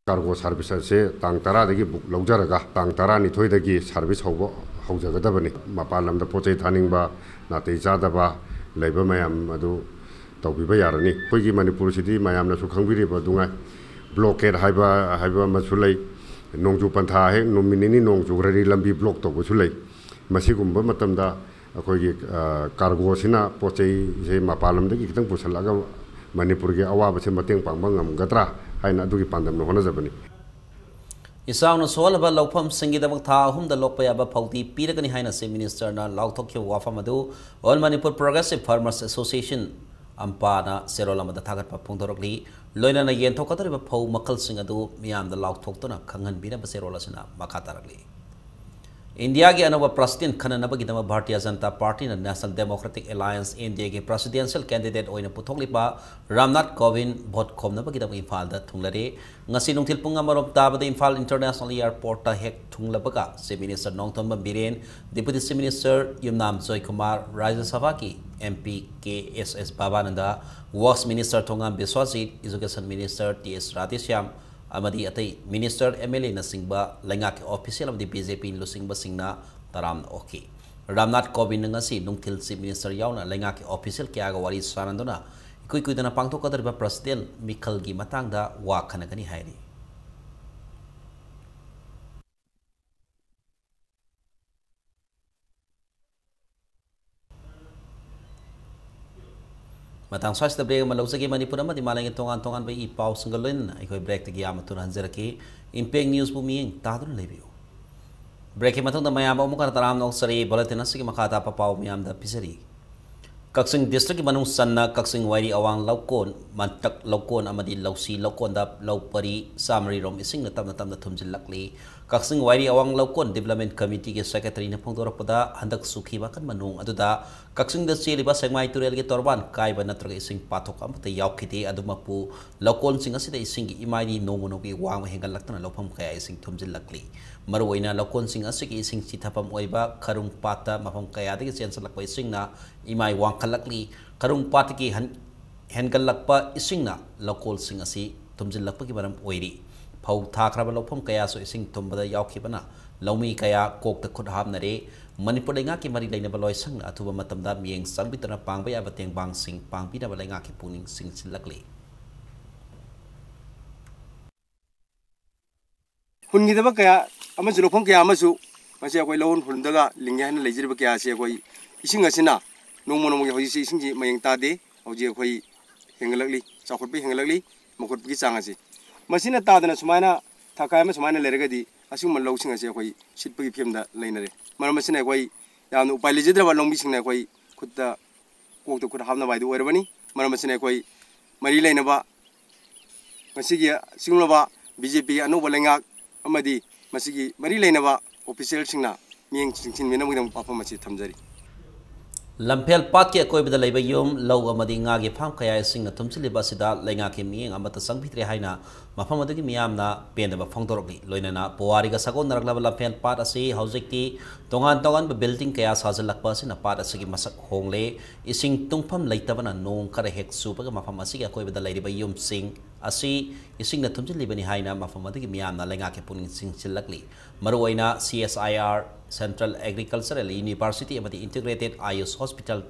ꯀꯥꯔꯒꯣ ꯁꯥꯔꯚꯤꯁ ꯑꯁꯦ ꯇꯥꯡ ꯇꯔꯥꯗꯒꯤ ꯕꯨꯛ ꯂꯧꯖꯔꯒ ꯇꯥꯡ ꯇꯔꯥꯅꯤꯊꯣꯏꯗꯒꯤ ꯁꯥꯔꯚꯤꯁ ꯍꯧꯕ ꯍꯧꯖꯒꯗꯕꯅꯤ꯫ ꯃꯄꯥꯟ ꯂꯝꯗ ꯄꯣꯠ ꯆꯩ ꯊꯥꯅꯤꯡꯕ, ꯅꯥꯇꯩ ꯆꯥꯗꯕ ꯂꯩꯕ ꯃꯌꯥꯝ ꯑꯗꯨ ꯇꯧꯕꯤꯕ ꯌꯥꯔꯅꯤ꯫ ꯑꯩꯈꯣꯏꯒꯤ ꯃꯅꯤꯄꯨꯔꯁꯤꯗꯤ ꯃꯌꯥꯝꯅꯁꯨ ꯈꯪꯕꯤꯔꯤꯕ ꯑꯗꯨꯉꯥꯏ, ꯕ꯭ꯂꯣꯀꯦꯠ ꯍꯥꯏꯕ, ꯍꯥꯏꯕ ꯑꯃꯁꯨ ꯂꯩ꯫ ꯅꯣꯡꯖꯨ ꯄꯟꯊꯥ ꯍꯦꯛ ꯅꯨꯃꯤꯠ ꯅꯤꯅꯤ ꯅꯣꯡ ꯆꯨꯈ꯭ꯔꯗꯤ ꯂꯝꯕꯤ ꯕ꯭ꯂꯣꯛ ꯇꯧꯕꯁꯨ ꯂꯩ꯫ ꯃꯁꯤꯒꯨꯝꯕ ꯃꯇꯝꯗ ꯑꯩꯈꯣꯏꯒꯤ, ꯑ, ꯀꯥꯔꯒꯣꯁꯤꯅ ꯄꯣꯠ ꯆꯩꯁꯦ ꯃꯄꯥꯟ ꯂꯝꯗꯒꯤ ꯈꯤꯇꯪ ꯄꯨꯁꯜꯂꯛꯑꯒ ꯃꯅꯤꯄꯨꯔꯒꯤ ꯑꯋꯥꯕꯁꯦ ꯃꯇꯦꯡ ꯄꯥꯡꯕ ꯉꯝꯒꯗ꯭ꯔꯥ ꯍꯥꯏꯅ ꯑꯗꯨꯒꯤ ꯄꯥꯟꯗꯝꯅ ꯍꯣꯠꯅꯖꯕꯅꯤ꯫ ꯏꯆꯥꯎꯅ ꯁꯣꯛꯍꯜꯂꯕ ꯂꯧꯐꯝꯁꯤꯡꯒꯤꯗꯃꯛ ꯊꯥ ꯑꯍꯨꯝꯗ ꯂꯣꯛꯄ ꯌꯥꯕ ꯐꯧꯗꯤ ꯄꯤꯔꯒꯅꯤ ꯍꯥꯏꯅ Chief Minister ꯅ ꯂꯥꯎꯊꯣꯛꯈꯤꯕ ꯋꯥꯐꯝ ꯑꯗꯨ All Manipur Progressive Farmers Association, ꯑꯝꯄꯥꯅ ꯆꯦꯔꯣꯜ ꯑꯃꯗ ꯊꯥꯒꯠꯄ ꯐꯣꯡꯗꯣꯔꯛꯂꯤ꯫ ꯂꯣꯏꯅꯅ ꯌꯦꯟꯊꯣꯛꯀꯗꯧꯔꯤꯕ ꯐꯧ ꯃꯈꯜꯁꯤꯡ ꯑꯗꯨ ꯃꯤꯌꯥꯝꯗ ꯂꯥꯎꯊꯣꯛꯇꯨꯅ ꯈꯪꯍꯟꯕꯤꯅꯕ ꯆꯦꯔꯣꯜ ꯑꯁꯤꯅ ꯃꯈꯥ ꯇꯥꯔꯛꯂꯤ꯫ ꯏꯟꯗꯤꯌꯥꯒꯤ ꯑꯅꯧꯕ President ꯈꯟꯅꯅꯕꯒꯤꯗꯃꯛ Bharatiya Janata ꯄꯥꯔꯇꯤꯅ National Democratic Alliance, N D A ꯒꯤ Presidential Candidate ꯑꯣꯏꯅ ꯄꯨꯊꯣꯛꯂꯤꯕ ꯔꯥꯝꯅꯥꯊ ꯀꯣꯕꯤꯟꯗ vote ꯈꯣꯝꯅꯕꯒꯤꯗꯃꯛ ꯏꯝꯐꯥꯜꯗ ꯊꯨꯡꯂꯔꯦ꯫ ꯉꯁꯤ ꯅꯨꯡꯊꯤꯜ ꯄꯨꯡ ꯑꯃꯔꯣꯝ ꯇꯥꯕꯗ ꯏꯝꯐꯥꯜ International Airport ꯇ ꯍꯦꯛ ꯊꯨꯡꯂꯕꯒ Chief Minister Nongthombam Biren, Deputy Chief Minister ꯌꯨꯝꯅꯥꯝ ꯖꯣꯏꯀꯨꯃꯥꯔ, ꯔꯥꯖ꯭ꯌ ꯁꯚꯥꯒꯤ M P K S S ꯚꯥꯕꯥꯅꯟꯗ, Works Minister ꯊꯣꯉꯥꯝ ꯕꯤꯁ꯭ꯋꯥꯖꯤꯠ, Education Minister T S Radheshyam ꯑꯃꯗꯤ ꯑꯇꯩ Minister, M L A ꯅꯆꯤꯡꯕ ꯂꯩꯉꯥꯛꯀꯤ official ꯑꯃꯗꯤ B J P ꯂꯨꯆꯤꯡꯕꯁꯤꯡꯅ ꯇꯔꯥꯝꯅ ꯑꯣꯛꯈꯤ꯫ ꯔꯥꯝꯅꯥꯊ ꯀꯣꯕꯤꯟꯗꯅ ꯉꯁꯤ ꯅꯨꯡꯊꯤꯜ Chief Minister ꯌꯥꯎꯅ ꯂꯩꯉꯥꯛꯀꯤ official ꯀꯌꯥꯒ ꯋꯥꯔꯤ ꯁꯥꯅꯗꯨꯅ ꯏꯀꯨꯏ ꯀꯨꯏꯗꯅ ꯄꯥꯡꯊꯣꯛꯀꯗꯧꯔꯤꯕ President ꯃꯤꯈꯜꯒꯤ ꯃꯇꯥꯡꯗ ꯋꯥ ꯈꯟꯅꯒꯅꯤ ꯍꯥꯏꯔꯤ꯫ ꯃꯇꯥꯡ ꯁ꯭ꯋꯥꯏꯁꯤꯗ break ꯑꯃ ꯂꯧꯖꯒꯦ꯫ ꯃꯅꯤꯄꯨꯔ ꯑꯃꯗꯤ ꯃꯥꯂꯦꯝꯒꯤ ꯇꯣꯉꯥꯟ ꯇꯣꯉꯥꯟꯕ ꯏ ꯄꯥꯎꯁꯤꯡꯒ ꯂꯣꯏꯅꯅ ꯑꯩꯈꯣꯏ break ꯇꯒꯤ ꯌꯥꯝꯅ ꯊꯨꯅ ꯍꯟꯖꯔꯛꯀꯦ꯫ Impact News ꯕꯨ ꯃꯤꯠꯌꯦꯡ ꯇꯥꯗꯨꯅ ꯂꯩꯕꯤꯌꯨ꯫ Break ꯀꯤ ꯃꯇꯨꯡꯗ ꯃꯌꯥꯝ ꯑꯃꯨꯛ ꯍꯟꯅ ꯇꯔꯥꯝꯅ ꯑꯣꯛꯆꯔꯤ꯫ Bulletin ꯑꯁꯤꯒꯤ ꯃꯈꯥ ꯇꯥꯕ ꯄꯥꯎ ꯃꯤꯌꯥꯝꯗ ꯄꯤꯖꯔꯤ꯫ ꯀꯛꯆꯤꯡ district ꯀꯤ ꯃꯅꯨꯡ ꯆꯟꯅ ꯀꯛꯆꯤꯡ ꯋꯥꯏꯔꯤ ꯑꯋꯥꯡ ꯂꯧꯀꯣꯟ, ꯃꯟꯇꯛ ꯂꯧꯀꯣꯟ ꯑꯃꯗꯤ ꯂꯧꯁꯤ ꯂꯧꯀꯣꯟꯗ ꯂꯧ ꯄꯔꯤ ꯆꯥꯃꯔꯤ ꯔꯣꯝ ꯏꯁꯤꯡꯅ ꯇꯞꯅ ꯇꯞꯅ ꯊꯨꯝꯖꯤꯜꯂꯛꯂꯤ꯫ ꯀꯛꯆꯤꯡ ꯋꯥꯏꯔꯤ ꯑꯋꯥꯡ ꯂꯧꯀꯣꯟ Development Committee ꯒꯤ Secretary ꯅ ꯐꯣꯡꯗꯣꯔꯛꯄꯗ, ꯍꯟꯗꯛ ꯆꯨꯈꯤꯕ ꯑꯀꯟꯕ ꯅꯣꯡ ꯑꯗꯨꯗ ꯀꯛꯆꯤꯡꯗ ꯆꯦꯜꯂꯤꯕ ꯁꯦꯛꯃꯥꯏ ꯇꯨꯔꯦꯜꯒꯤ ꯇꯣꯔꯕꯥꯟ ꯀꯥꯏꯕ ꯅꯠꯇ꯭ꯔꯒ ꯏꯁꯤꯡ ꯄꯥꯊꯣꯛꯄ ꯑꯃꯠꯇ ꯌꯥꯎꯈꯤꯗꯦ꯫ ꯑꯗꯨꯃꯛꯄꯨ, ꯂꯧꯀꯣꯟꯁꯤꯡ ꯑꯁꯤꯗ ꯏꯁꯤꯡꯒꯤ ꯏꯃꯥꯏꯗꯤ ꯅꯣꯡꯃ ꯅꯣꯡꯃꯒꯤ ꯋꯥꯡꯕ ꯍꯦꯟꯒꯠꯂꯛꯇꯨꯅ ꯂꯧꯐꯝ ꯀꯌꯥ ꯏꯁꯤꯡ ꯊꯨꯝꯖꯤꯜꯂꯛꯂꯤ꯫ ꯃꯔꯨꯑꯣꯏꯅ ꯂꯧꯀꯣꯟꯁꯤꯡ ꯑꯁꯤꯒꯤ ꯏꯁꯤꯡ ꯆꯤꯊꯐꯝ ꯑꯣꯏꯕ ꯈꯔꯨꯡ ꯄꯥꯠꯇ ꯃꯐꯝ ꯀꯌꯥꯗꯒꯤ ꯆꯦꯟꯁꯤꯜꯂꯛꯄ ꯏꯁꯤꯡꯅ ꯏꯃꯥꯏ ꯋꯥꯡꯈꯠꯂꯛꯂꯤ꯫ ꯈꯔꯨꯡ ꯄꯥꯠꯇꯒꯤ ꯍꯟ-, ꯍꯦꯟꯒꯠꯂꯛꯄ ꯏꯁꯤꯡꯅ ꯂꯧꯀꯣꯜꯁꯤꯡ ꯑꯁꯤ ꯊꯨꯝꯖꯤꯜꯂꯛꯄꯒꯤ ꯃꯔꯝ ꯑꯣꯏꯔꯤ꯫ ꯐꯧ ꯊꯥꯈ꯭ꯔꯕ ꯂꯧꯐꯝ ꯀꯌꯥꯁꯨ ꯏꯁꯤꯡ ꯊꯨꯝꯕꯗ ꯌꯥꯎꯈꯤꯕꯅ ꯂꯧꯃꯤ ꯀꯌꯥ ꯀꯣꯛꯇ ꯈꯨꯠ ꯍꯥꯞꯅꯔꯦ꯫ ꯃꯅꯤꯄꯨꯔ ꯂꯩꯉꯥꯛꯀꯤ ꯃꯔꯤ ꯂꯩꯅꯕ ꯂꯣꯏꯁꯪꯅ ꯑꯊꯨꯕ ꯃꯇꯝꯗ ꯃꯤꯠꯌꯦꯡ ꯆꯪꯕꯤꯗꯨꯅ ꯄꯥꯡꯕ ꯌꯥꯕ ꯇꯦꯡꯕꯥꯡꯁꯤꯡ ꯄꯥꯡꯕꯤꯅꯕ ꯂꯩꯉꯥꯛꯀꯤ ꯄꯨꯛꯅꯤꯡ ꯆꯤꯡꯁꯤꯜꯂꯛꯂꯤ꯫ ꯍꯨꯟꯈꯤꯗꯕ ꯀꯌꯥ ꯑꯃꯁꯨ ꯂꯧꯐꯝ ꯀꯌꯥ ꯑꯃꯁꯨ ꯃꯁꯤ ꯑꯩꯈꯣꯏ ꯂꯧꯍꯣꯟ ꯍꯨꯟꯗꯒ ꯂꯤꯡꯒꯦ ꯍꯥꯏꯅ ꯂꯩꯖꯔꯤꯕ ꯀꯌꯥ ꯑꯁꯤ ꯑꯩꯈꯣꯏ ꯏꯁꯤꯡ ꯑꯁꯤꯅ ꯅꯣꯡꯃ ꯅꯣꯡꯃꯒꯤ ꯍꯧꯖꯤꯛꯁꯤ ꯏꯁꯤꯡꯁꯤ ꯃꯌꯦꯡ ꯇꯥꯗꯦ꯫ ꯍꯧꯖꯤꯛ ꯑꯩꯈꯣꯏ ꯍꯦꯟꯒꯠꯂꯛꯂꯤ, ꯆꯥꯎꯈꯠꯄ ꯍꯦꯟꯒꯠꯂꯛꯂꯤ, ꯃꯈꯨꯠꯄꯒꯤ ꯆꯥꯡ ꯑꯁꯤ꯫ ꯃꯁꯤꯅ ꯇꯥꯗꯅ ꯁꯨꯃꯥꯏꯅ ꯊꯥꯈꯥꯏ ꯑꯃ ꯁꯨꯃꯥꯏꯅ ꯂꯩꯔꯒꯗꯤ ꯑꯁꯤꯒꯨꯝꯕ ꯂꯧꯁꯤꯡ ꯑꯁꯤ ꯑꯩꯈꯣꯏ ꯁꯤꯠꯄꯒꯤ ꯐꯤꯕꯝꯗ ꯂꯩꯅꯔꯦ꯫ ꯃꯔꯝ ꯑꯁꯤꯅ ꯑꯩꯈꯣꯏ ꯌꯥꯝꯅ ꯎꯄꯥꯏ ꯂꯩꯖꯗ꯭ꯔꯕ ꯂꯧꯃꯤꯁꯤꯡꯅ ꯑꯩꯈꯣꯏ ꯈꯨꯠꯇ ꯀꯣꯛꯇ ꯈꯨꯠ ꯍꯥꯞꯅꯕ ꯍꯥꯏꯗꯨ ꯑꯣꯏꯔꯕꯅꯤ꯫ ꯃꯔꯝ ꯑꯁꯤꯅ ꯑꯩꯈꯣꯏ ꯃꯔꯤ ꯂꯩꯅꯕ ꯉꯁꯤꯒꯤ ꯁꯤꯒꯨꯝꯂꯕ ꯕꯤ ꯖꯦ ꯄꯤꯒꯤ ꯑꯅꯧꯕ ꯂꯩꯉꯥꯛ ꯑꯃꯗꯤ ꯃꯁꯤꯒꯤ ꯃꯔꯤ ꯂꯩꯅꯕ ꯑꯣꯐꯤꯁꯤꯌꯦꯜꯁꯤꯡꯅ ꯃꯤꯠꯌꯦꯡ ꯆꯤꯡꯁꯤꯟꯕꯤꯅꯕꯒꯤꯗꯃꯛ ꯋꯥꯐꯝ ꯑꯁꯤ ꯊꯝꯖꯔꯤ꯫ ꯂꯝꯐꯦꯜ ꯄꯥꯠꯀꯤ ꯑꯀꯣꯏꯕꯗ ꯂꯩꯕ ꯌꯨꯝ, ꯂꯧ ꯑꯃꯗꯤ ꯉꯥꯒꯤ ꯐꯥꯔꯝ ꯀꯌꯥ ꯏꯁꯤꯡꯅ ꯊꯨꯝꯖꯤꯜꯂꯤꯕ ꯑꯁꯤꯗ ꯂꯩꯉꯥꯛꯀꯤ ꯃꯤꯠꯌꯦꯡ ꯑꯃꯠꯇ ꯆꯪꯕꯤꯗ꯭ꯔꯦ ꯍꯥꯏꯅ ꯃꯐꯝ ꯑꯗꯨꯒꯤ ꯃꯤꯌꯥꯝꯅ ꯄꯦꯟꯗꯕ ꯐꯣꯡꯗꯣꯔꯛꯂꯤ꯫ ꯂꯣꯏꯅꯅ ꯄꯨꯋꯥꯔꯤꯒ ꯁꯥꯒꯣꯟꯅꯔꯛꯂꯕ ꯂꯝꯐꯦꯜ ꯄꯥꯠ ꯑꯁꯤ ꯍꯧꯖꯤꯛꯇꯤ ꯇꯣꯉꯥꯟ ꯇꯣꯉꯥꯟꯕ ꯕꯤꯜꯗꯤꯡ ꯀꯌꯥ ꯁꯥꯖꯤꯜꯂꯛꯄ ꯑꯁꯤꯅ ꯄꯥꯠ ꯑꯁꯤꯒꯤ ꯃꯁꯛ ꯍꯣꯡꯂꯦ꯫ ꯏꯁꯤꯡ ꯇꯨꯡꯐꯝ ꯂꯩꯇꯕꯅ ꯅꯣꯡ ꯈꯔ ꯍꯦꯛ ꯆꯨꯕꯒ ꯃꯐꯝ ꯑꯁꯤꯒꯤ ꯑꯀꯣꯏꯕꯗ ꯂꯩꯔꯤꯕ ꯌꯨꯝꯁꯤꯡ ꯑꯁꯤ ꯏꯁꯤꯡꯅ ꯊꯨꯝꯖꯤꯜꯂꯤꯕꯅꯤ ꯍꯥꯏꯅ ꯃꯐꯝ ꯑꯗꯨꯒꯤ ꯃꯤꯌꯥꯝꯅ ꯂꯩꯉꯥꯛꯀꯤ ꯄꯨꯛꯅꯤꯡ ꯆꯤꯡꯁꯤꯜꯂꯛꯂꯤ꯫ ꯃꯔꯨꯑꯣꯏꯅ ꯁꯤ ꯑꯦꯁ ꯑꯥꯏ ꯑꯥꯔ, Central Agricultural University ꯑꯃꯗꯤ Integrated Ayush Hospital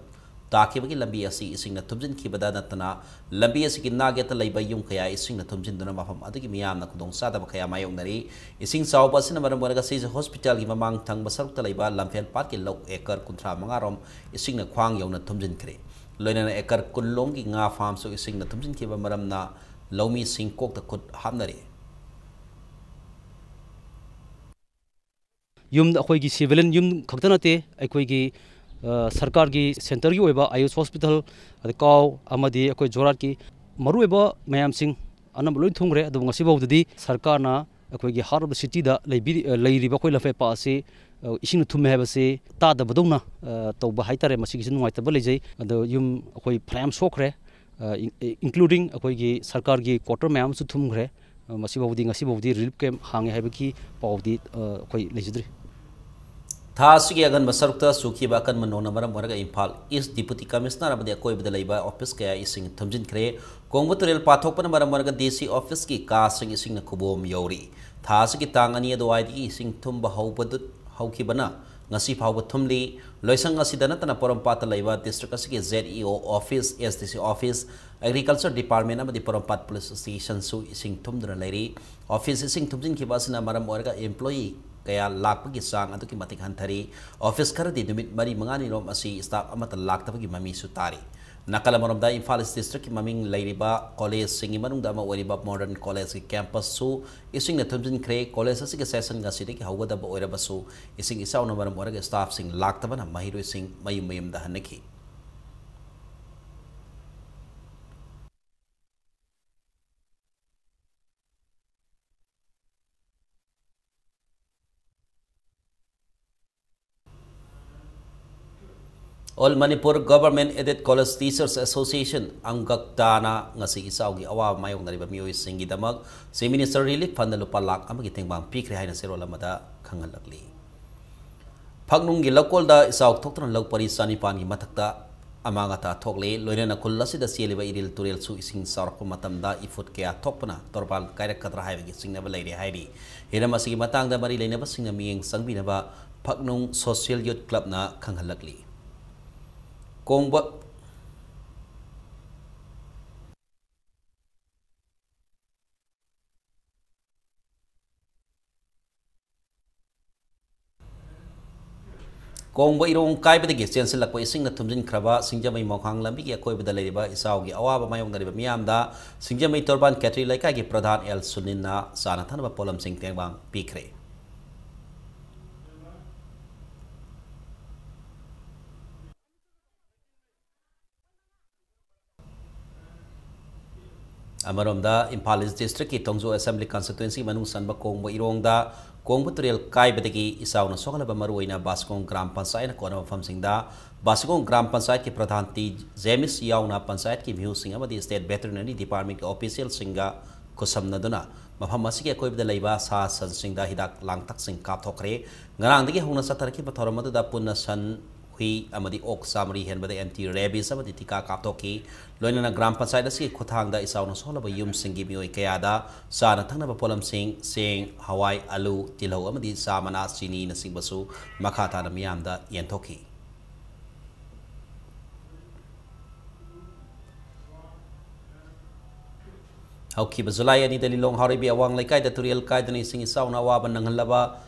ꯇꯥꯈꯤꯕꯒꯤ ꯂꯝꯕꯤ ꯑꯁꯤ ꯏꯁꯤꯡꯅ ꯊꯨꯝꯖꯤꯟꯈꯤꯕꯗ ꯅꯠꯇꯅ ꯂꯝꯕꯤ ꯑꯁꯤꯒꯤ ꯅꯥꯛꯌꯦꯠꯇ ꯂꯩꯕ ꯌꯨꯝ ꯀꯌꯥ ꯏꯁꯤꯡꯅ ꯊꯨꯝꯖꯤꯟꯗꯨꯅ ꯃꯐꯝ ꯑꯗꯨꯒꯤ ꯃꯤꯌꯥꯝꯅ ꯈꯨꯗꯣꯡꯆꯥꯗꯕ ꯀꯌꯥ ꯃꯥꯌꯣꯛꯅꯔꯤ꯫ ꯏꯁꯤꯡ ꯆꯥꯎꯕ ꯑꯁꯤꯅ ꯃꯔꯝ ꯑꯣꯏꯔꯒ ꯁꯤꯖ ꯍꯣꯁꯄꯤꯇꯥꯜꯒꯤ ꯃꯃꯥꯡ ꯊꯪꯕ ꯁꯔꯨꯛꯇ ꯂꯩꯕ ꯂꯝꯐꯦꯜ ꯄꯥꯠꯀꯤ ꯂꯧ ꯑꯦꯀꯔ ꯀꯨꯟꯊ꯭ꯔꯥ ꯃꯉꯥ ꯔꯣꯝ ꯏꯁꯤꯡꯅ ꯈ꯭ꯋꯥꯡ ꯌꯧꯅ ꯊꯨꯝꯖꯤꯟꯈ꯭ꯔꯦ꯫ ꯂꯣꯏꯅꯅ ꯑꯦꯀꯔ ꯀꯨꯟ ꯂꯣꯝꯒꯤ ꯉꯥ ꯐꯥꯔꯝꯁꯨ ꯏꯁꯤꯡꯅ ꯊꯨꯝꯖꯤꯟꯈꯤꯕ ꯃꯔꯝꯅ ꯂꯧꯃꯤꯁꯤꯡ ꯀꯣꯛꯇ ꯈꯨꯠ ꯍꯥꯞꯅꯔꯤ꯫ ꯌꯨꯝꯗ ꯑꯩꯈꯣꯏꯒꯤ ꯁꯤꯚꯤꯂꯤꯌꯟ ꯌꯨꯝ ꯈꯛꯇ ꯅꯠꯇꯦ, ꯑꯩꯈꯣꯏꯒꯤ, ꯑ, ꯁꯔꯀꯥꯔꯒꯤ ꯁꯦꯟꯇꯔꯒꯤ ꯑꯣꯏꯕ ꯑꯥꯌꯨꯁ ꯍꯣꯁꯄꯤꯇꯥꯜ, ꯑꯗꯩ ꯀꯥꯎ ꯑꯃꯗꯤ ꯑꯩꯈꯣꯏ ꯖꯣꯔꯥꯠꯀꯤ ꯃꯔꯨꯑꯣꯏꯕ ꯃꯌꯥꯝꯁꯤꯡ ꯑꯅꯝꯕ ꯂꯣꯏ ꯊꯨꯝꯈ꯭ꯔꯦ꯫ ꯑꯗꯨꯕꯨ ꯉꯁꯤ ꯐꯥꯎꯗꯗꯤ ꯁꯔꯀꯥꯔꯅ ꯑꯩꯈꯣꯏꯒꯤ Heart of the Cityꯗ ꯂꯩꯕꯤꯔꯤ-, ꯑ, ꯂꯩꯔꯤꯕ ꯑꯩꯈꯣꯏ ꯂꯝꯐꯦꯜ ꯄꯥꯠ ꯑꯁꯤ, ꯑ, ꯏꯁꯤꯡꯅ ꯊꯨꯝꯃꯦ ꯍꯥꯏꯕꯁꯤ ꯇꯥꯗꯕꯗꯧꯅ, ꯑ, ꯇꯧꯕ ꯍꯥꯏꯇꯥꯔꯦ꯫ ꯃꯁꯤꯒꯤꯁꯨ ꯅꯨꯡꯉꯥꯏꯇꯕ ꯂꯩꯖꯩ꯫ ꯑꯗꯣ ꯌꯨꯝ ꯑꯩꯈꯣꯏ ꯐꯅꯌꯥꯝ ꯁꯣꯛꯈ꯭ꯔꯦ, ꯑ, in-, including ꯑꯩꯈꯣꯏꯒꯤ ꯁꯔꯀꯥꯔꯒꯤ quarter ꯃꯌꯥꯝ ꯑꯃꯁꯨ ꯊꯨꯝꯈ꯭ꯔꯦ꯫ ꯑ, ꯃꯁꯤ ꯐꯥꯎꯕꯗꯤ, ꯉꯁꯤ ꯐꯥꯎꯕꯗꯤ relief camp ꯍꯥꯡꯉꯦ ꯍꯥꯏꯕꯒꯤ ꯄꯥꯎꯗꯤ, ꯑ, ꯑꯩꯈꯣꯏ ꯂꯩꯖꯗ꯭ꯔꯤ꯫ ꯊꯥ ꯑꯁꯤꯒꯤ ꯑꯉꯟꯕ ꯁꯔꯨꯛꯇ ꯆꯨꯈꯤꯕ ꯑꯀꯟꯕ ꯅꯣꯡꯅ ꯃꯔꯝ ꯑꯣꯏꯔꯒ ꯏꯝꯐꯥꯜ ꯏꯁ ꯗꯤꯄꯨꯇꯤ ꯀꯃꯤꯁꯅꯔ ꯑꯃꯗꯤ ꯑꯀꯣꯏꯕꯗ ꯂꯩꯕ ꯑꯣꯐꯤꯁ ꯀꯌꯥ ꯏꯁꯤꯡ ꯊꯨꯝꯖꯤꯟꯈ꯭ꯔꯦ꯫ ꯀꯣꯡꯕ ꯇꯨꯔꯦꯜ ꯄꯥꯊꯣꯛꯄꯅ ꯃꯔꯝ ꯑꯣꯏꯔꯒ ꯗꯤ ꯁꯤ ꯑꯣꯐꯤꯁꯀꯤ ꯀꯥꯁꯤꯡ ꯏꯁꯤꯡꯅ ꯈꯨꯕꯣꯝ ꯌꯧꯔꯤ꯫ ꯊꯥ ꯑꯁꯤꯒꯤ ꯇꯥꯡ ꯑꯅꯤ ꯑꯗꯨꯋꯥꯏꯗꯒꯤ ꯏꯁꯤꯡ ꯊꯨꯝꯕ ꯍꯧꯕꯗꯨ, ꯍꯧꯈꯤꯕꯅ ꯉꯁꯤ ꯐꯥꯎꯕ ꯊꯨꯝꯂꯤ꯫ ꯂꯣꯏꯁꯪ ꯑꯁꯤꯗ ꯅꯠꯇꯅ ꯄꯣꯔꯣꯝꯄꯥꯠꯇ ꯂꯩꯕ ꯗꯤꯁꯇ꯭ꯔꯤꯛ ꯑꯁꯤꯒꯤ ꯖꯦꯠ ꯏ ꯑꯣ ꯑꯣꯐꯤꯁ, ꯑꯦꯁ ꯗꯤ ꯁꯤ ꯑꯣꯐꯤꯁ, ꯑꯦꯒ꯭ꯔꯤꯀꯜꯆꯔ ꯗꯤꯄꯥꯔꯠꯃꯦꯟ ꯑꯃꯗꯤ ꯄꯣꯔꯣꯝꯄꯥꯠ ꯄꯨꯂꯤꯁ ꯁ꯭ꯇꯦꯁꯟꯁꯨ ꯏꯁꯤꯡ ꯊꯨꯝꯗꯨꯅ ꯂꯩꯔꯤ꯫ ꯑꯣꯐꯤꯁ ꯏꯁꯤꯡ ꯊꯨꯝꯖꯤꯟꯈꯤꯕ ꯑꯁꯤꯅ ꯃꯔꯝ ꯑꯣꯏꯔꯒ ꯏꯝꯄ꯭ꯂꯣꯌꯤ ꯀꯌꯥ ꯂꯥꯛꯄꯒꯤ ꯆꯥꯡ ꯑꯗꯨꯛꯀꯤ ꯃꯇꯤꯛ ꯍꯟꯊꯔꯤ꯫ ꯑꯣꯐꯤꯁ ꯈꯔꯗꯤ ꯅꯨꯃꯤꯠ ꯃꯔꯤ ꯃꯉꯥꯅꯤꯔꯣꯝ ꯑꯁꯤ staff ꯑꯃꯠꯇ ꯂꯥꯛꯇꯕꯒꯤ ꯃꯃꯤꯁꯨ ꯇꯥꯔꯤ꯫ ꯅꯥꯀꯜ ꯑꯃꯔꯣꯝꯗ, ꯏꯝꯐꯥꯜ East Districtꯀꯤ ꯃꯃꯤꯡ ꯂꯩꯔꯤꯕ collegeꯁꯤꯡꯒꯤ ꯃꯅꯨꯡꯗ ꯑꯃ ꯑꯣꯏꯔꯤꯕ Modern Collegeꯀꯤ campusꯁꯨ ꯏꯁꯤꯡꯅ ꯊꯨꯝꯖꯤꯟꯈ꯭ꯔꯦ꯫ College ꯑꯁꯤꯒꯤ session ꯉꯁꯤꯗꯒꯤ ꯍꯧꯒꯗꯕ ꯑꯣꯏꯔꯕꯁꯨ, ꯏꯁꯤꯡ ꯏꯆꯥꯎꯅ ꯃꯔꯝ ꯑꯣꯏꯔꯒ staffꯁꯤꯡ ꯂꯥꯛꯇꯕꯅ ꯃꯍꯩꯔꯣꯏꯁꯤꯡ ꯃꯌꯨꯝ ꯃꯌꯨꯝꯗ ꯍꯟꯅꯈꯤ꯫ All Manipur Government Aided College Teachers Association, AMGACTAꯅ ꯉꯁꯤ ꯏꯆꯥꯎꯒꯤ ꯑꯋꯥꯕ ꯃꯥꯌꯣꯛꯅꯔꯤꯕ ꯃꯤꯑꯣꯏꯁꯤꯡꯒꯤꯗꯃꯛ Chief Minister Relief Fundꯗ ꯂꯨꯄꯥ ꯂꯥꯈ ꯑꯃꯒꯤ ꯇꯦꯡꯕꯥꯡ ꯄꯤꯈ꯭ꯔꯦ ꯍꯥꯏꯅ ꯆꯦꯔꯣꯜ ꯑꯃꯗ ꯈꯪꯍꯜꯂꯛꯂꯤ꯫ ꯐꯛꯅꯨꯡꯒꯤ ꯂꯧꯀꯣꯜꯗ ꯏꯆꯥꯎ ꯊꯣꯛꯇꯨꯅ ꯂꯧ ꯄꯔꯤ ꯆꯅꯤꯄꯥꯟꯒꯤ ꯃꯊꯛꯇ ꯑꯃꯥꯡ ꯑꯇꯥ ꯊꯣꯛꯂꯦ꯫ ꯂꯣꯏꯅꯅ ꯈꯨꯜ ꯑꯁꯤꯗ ꯆꯦꯜꯂꯤꯕ ꯏꯔꯤꯜ ꯇꯨꯔꯦꯜꯁꯨ ꯏꯁꯤꯡ ꯆꯥꯎꯔꯛꯄ ꯃꯇꯝꯗ ꯏꯐꯨꯠ ꯀꯌꯥ ꯊꯣꯛꯄꯅ ꯇꯣꯔꯕꯥꯟ ꯀꯥꯏꯔꯛꯀꯗ꯭ꯔꯥ ꯍꯥꯏꯕꯒꯤ ꯆꯤꯡꯅꯕ ꯂꯩꯔꯦ ꯍꯥꯏꯔꯤ꯫ ꯍꯤꯔꯝ ꯑꯁꯤꯒꯤ ꯃꯇꯥꯡꯗ ꯃꯔꯤ ꯂꯩꯅꯕꯁꯤꯡꯅ ꯃꯤꯠꯌꯦꯡ ꯆꯪꯕꯤꯅꯕ ꯐꯛꯅꯨꯡ Social Youth Clubꯅ ꯈꯪꯍꯜꯂꯛꯂꯤ꯫ ꯀꯣꯡꯕ ꯀꯣꯡꯕ ꯏꯔꯣꯡ ꯀꯥꯏꯕꯗꯒꯤ ꯆꯦꯟꯁꯤꯜꯂꯛꯄ ꯏꯁꯤꯡꯅ ꯊꯨꯝꯖꯤꯟꯈ꯭ꯔꯕ ꯁꯤꯡꯖꯃꯩ ꯃꯣꯡꯈꯥꯡ ꯂꯝꯕꯤꯒꯤ ꯑꯀꯣꯏꯕꯗ ꯂꯩꯔꯤꯕ ꯏꯆꯥꯎꯒꯤ ꯑꯋꯥꯕ ꯃꯥꯌꯣꯛꯅꯔꯤꯕ ꯃꯤꯌꯥꯝꯗ ꯁꯤꯡꯖꯃꯩ ꯇꯣꯔꯕꯥꯟ ꯀꯦꯇ꯭ꯔꯤ ꯂꯩꯀꯥꯏꯒꯤ ꯄ꯭ꯔꯙꯥꯟ ꯑꯦꯜ ꯁꯨꯅꯤꯜꯅ ꯆꯥꯅ ꯊꯛꯅꯕ ꯄꯣꯠꯂꯝꯁꯤꯡ ꯇꯦꯡꯕꯥꯡ ꯄꯤꯈ꯭ꯔꯦ꯫ ꯑꯃꯔꯣꯝꯗ, ꯏꯝꯐꯥꯜ East Districtꯀꯤ ꯊꯣꯡꯖꯨ Assembly Constituency ꯃꯅꯨꯡ ꯆꯟꯕ ꯀꯣꯡꯕ ꯏꯔꯣꯡꯗ ꯀꯣꯡꯕ ꯇꯨꯔꯦꯜ ꯀꯥꯏꯕꯗꯒꯤ ꯏꯆꯥꯎꯅ ꯁꯣꯛꯍꯜꯂꯕ ꯃꯔꯨꯑꯣꯏꯅ ꯕꯥꯁꯀꯣꯡ ꯒ꯭ꯔꯥꯝ ꯄꯟꯆꯥꯌꯠꯅ ꯀꯣꯟꯅꯕ ꯃꯐꯝꯁꯤꯡꯗ ꯕꯥꯁꯀꯣꯡ ꯒ꯭ꯔꯥꯝ ꯄꯟꯆꯥꯌꯠꯀꯤ ꯄ꯭ꯔꯙꯥꯟ ꯇꯤ ꯖꯦꯃꯤꯁ ꯌꯥꯎꯅ ꯄꯟꯆꯥꯌꯠꯀꯤ ꯃꯤꯍꯨꯠꯁꯤꯡ ꯑꯃꯗꯤ State Veterinary Departmentꯀꯤ officialꯁꯤꯡꯒ ꯈꯨꯠꯁꯝꯅꯗꯨꯅ ꯃꯐꯝ ꯑꯁꯤꯒꯤ ꯑꯀꯣꯏꯕꯗ ꯂꯩꯕ ꯁꯥ ꯁꯟꯁꯤꯡꯗ ꯍꯤꯗꯥꯛ ꯂꯥꯡꯊꯛꯁꯤꯡ ꯀꯥꯞꯊꯣꯛꯈ꯭ꯔꯦ꯫ ꯉꯔꯥꯡꯗꯒꯤ ꯍꯧꯅ ꯆꯠꯊꯔꯛꯈꯤꯕ ꯊꯧꯔꯝ ꯑꯗꯨꯗ ꯄꯨꯟꯅ ꯁꯟ, ꯍꯨꯏ ꯑꯃꯗꯤ ꯑꯣꯛ ꯆꯥꯃꯔꯤ ꯍꯦꯟꯕꯗ anti rabies ꯑꯃꯗꯤ ꯇꯤꯀꯥ ꯀꯥꯞꯊꯣꯛꯈꯤ꯫ ꯂꯣꯏꯅꯅ ꯒ꯭ꯔꯥꯝ ꯄꯟꯆꯥꯌꯠ ꯑꯁꯤꯒꯤ ꯈꯨꯠꯊꯥꯡꯗ ꯏꯆꯥꯎꯅ ꯁꯣꯛꯂꯕ ꯌꯨꯝꯁꯤꯡꯒꯤ ꯃꯤꯑꯣꯏ ꯀꯌꯥꯗ ꯆꯥꯅ ꯊꯛꯅꯕ ꯄꯣꯠꯂꯝꯁꯤꯡ, ꯆꯦꯡ, ꯍꯋꯥꯏ, ꯑꯂꯨ, ꯇꯤꯜꯍꯧ ꯑꯃꯗꯤ ꯆꯥ ꯃꯅꯥ, ꯆꯤꯅꯤꯅꯆꯤꯡꯕꯁꯨ ꯃꯈꯥ ꯇꯥꯅ ꯃꯤꯌꯥꯝꯗ ꯌꯦꯟꯊꯣꯛꯈꯤ꯫ ꯍꯧꯈꯤꯕ ꯖꯨꯂꯥꯏ ꯑꯅꯤꯗ ꯂꯤꯂꯣꯡ ꯍꯥꯎꯔꯩꯕꯤ ꯑꯋꯥꯡ ꯂꯩꯀꯥꯏꯗ ꯇꯨꯔꯦꯜ ꯀꯥꯏꯗꯨꯅ ꯏꯁꯤꯡ ꯏꯆꯥꯎꯅ ꯑꯋꯥꯕ ꯅꯪꯍꯜꯂꯕ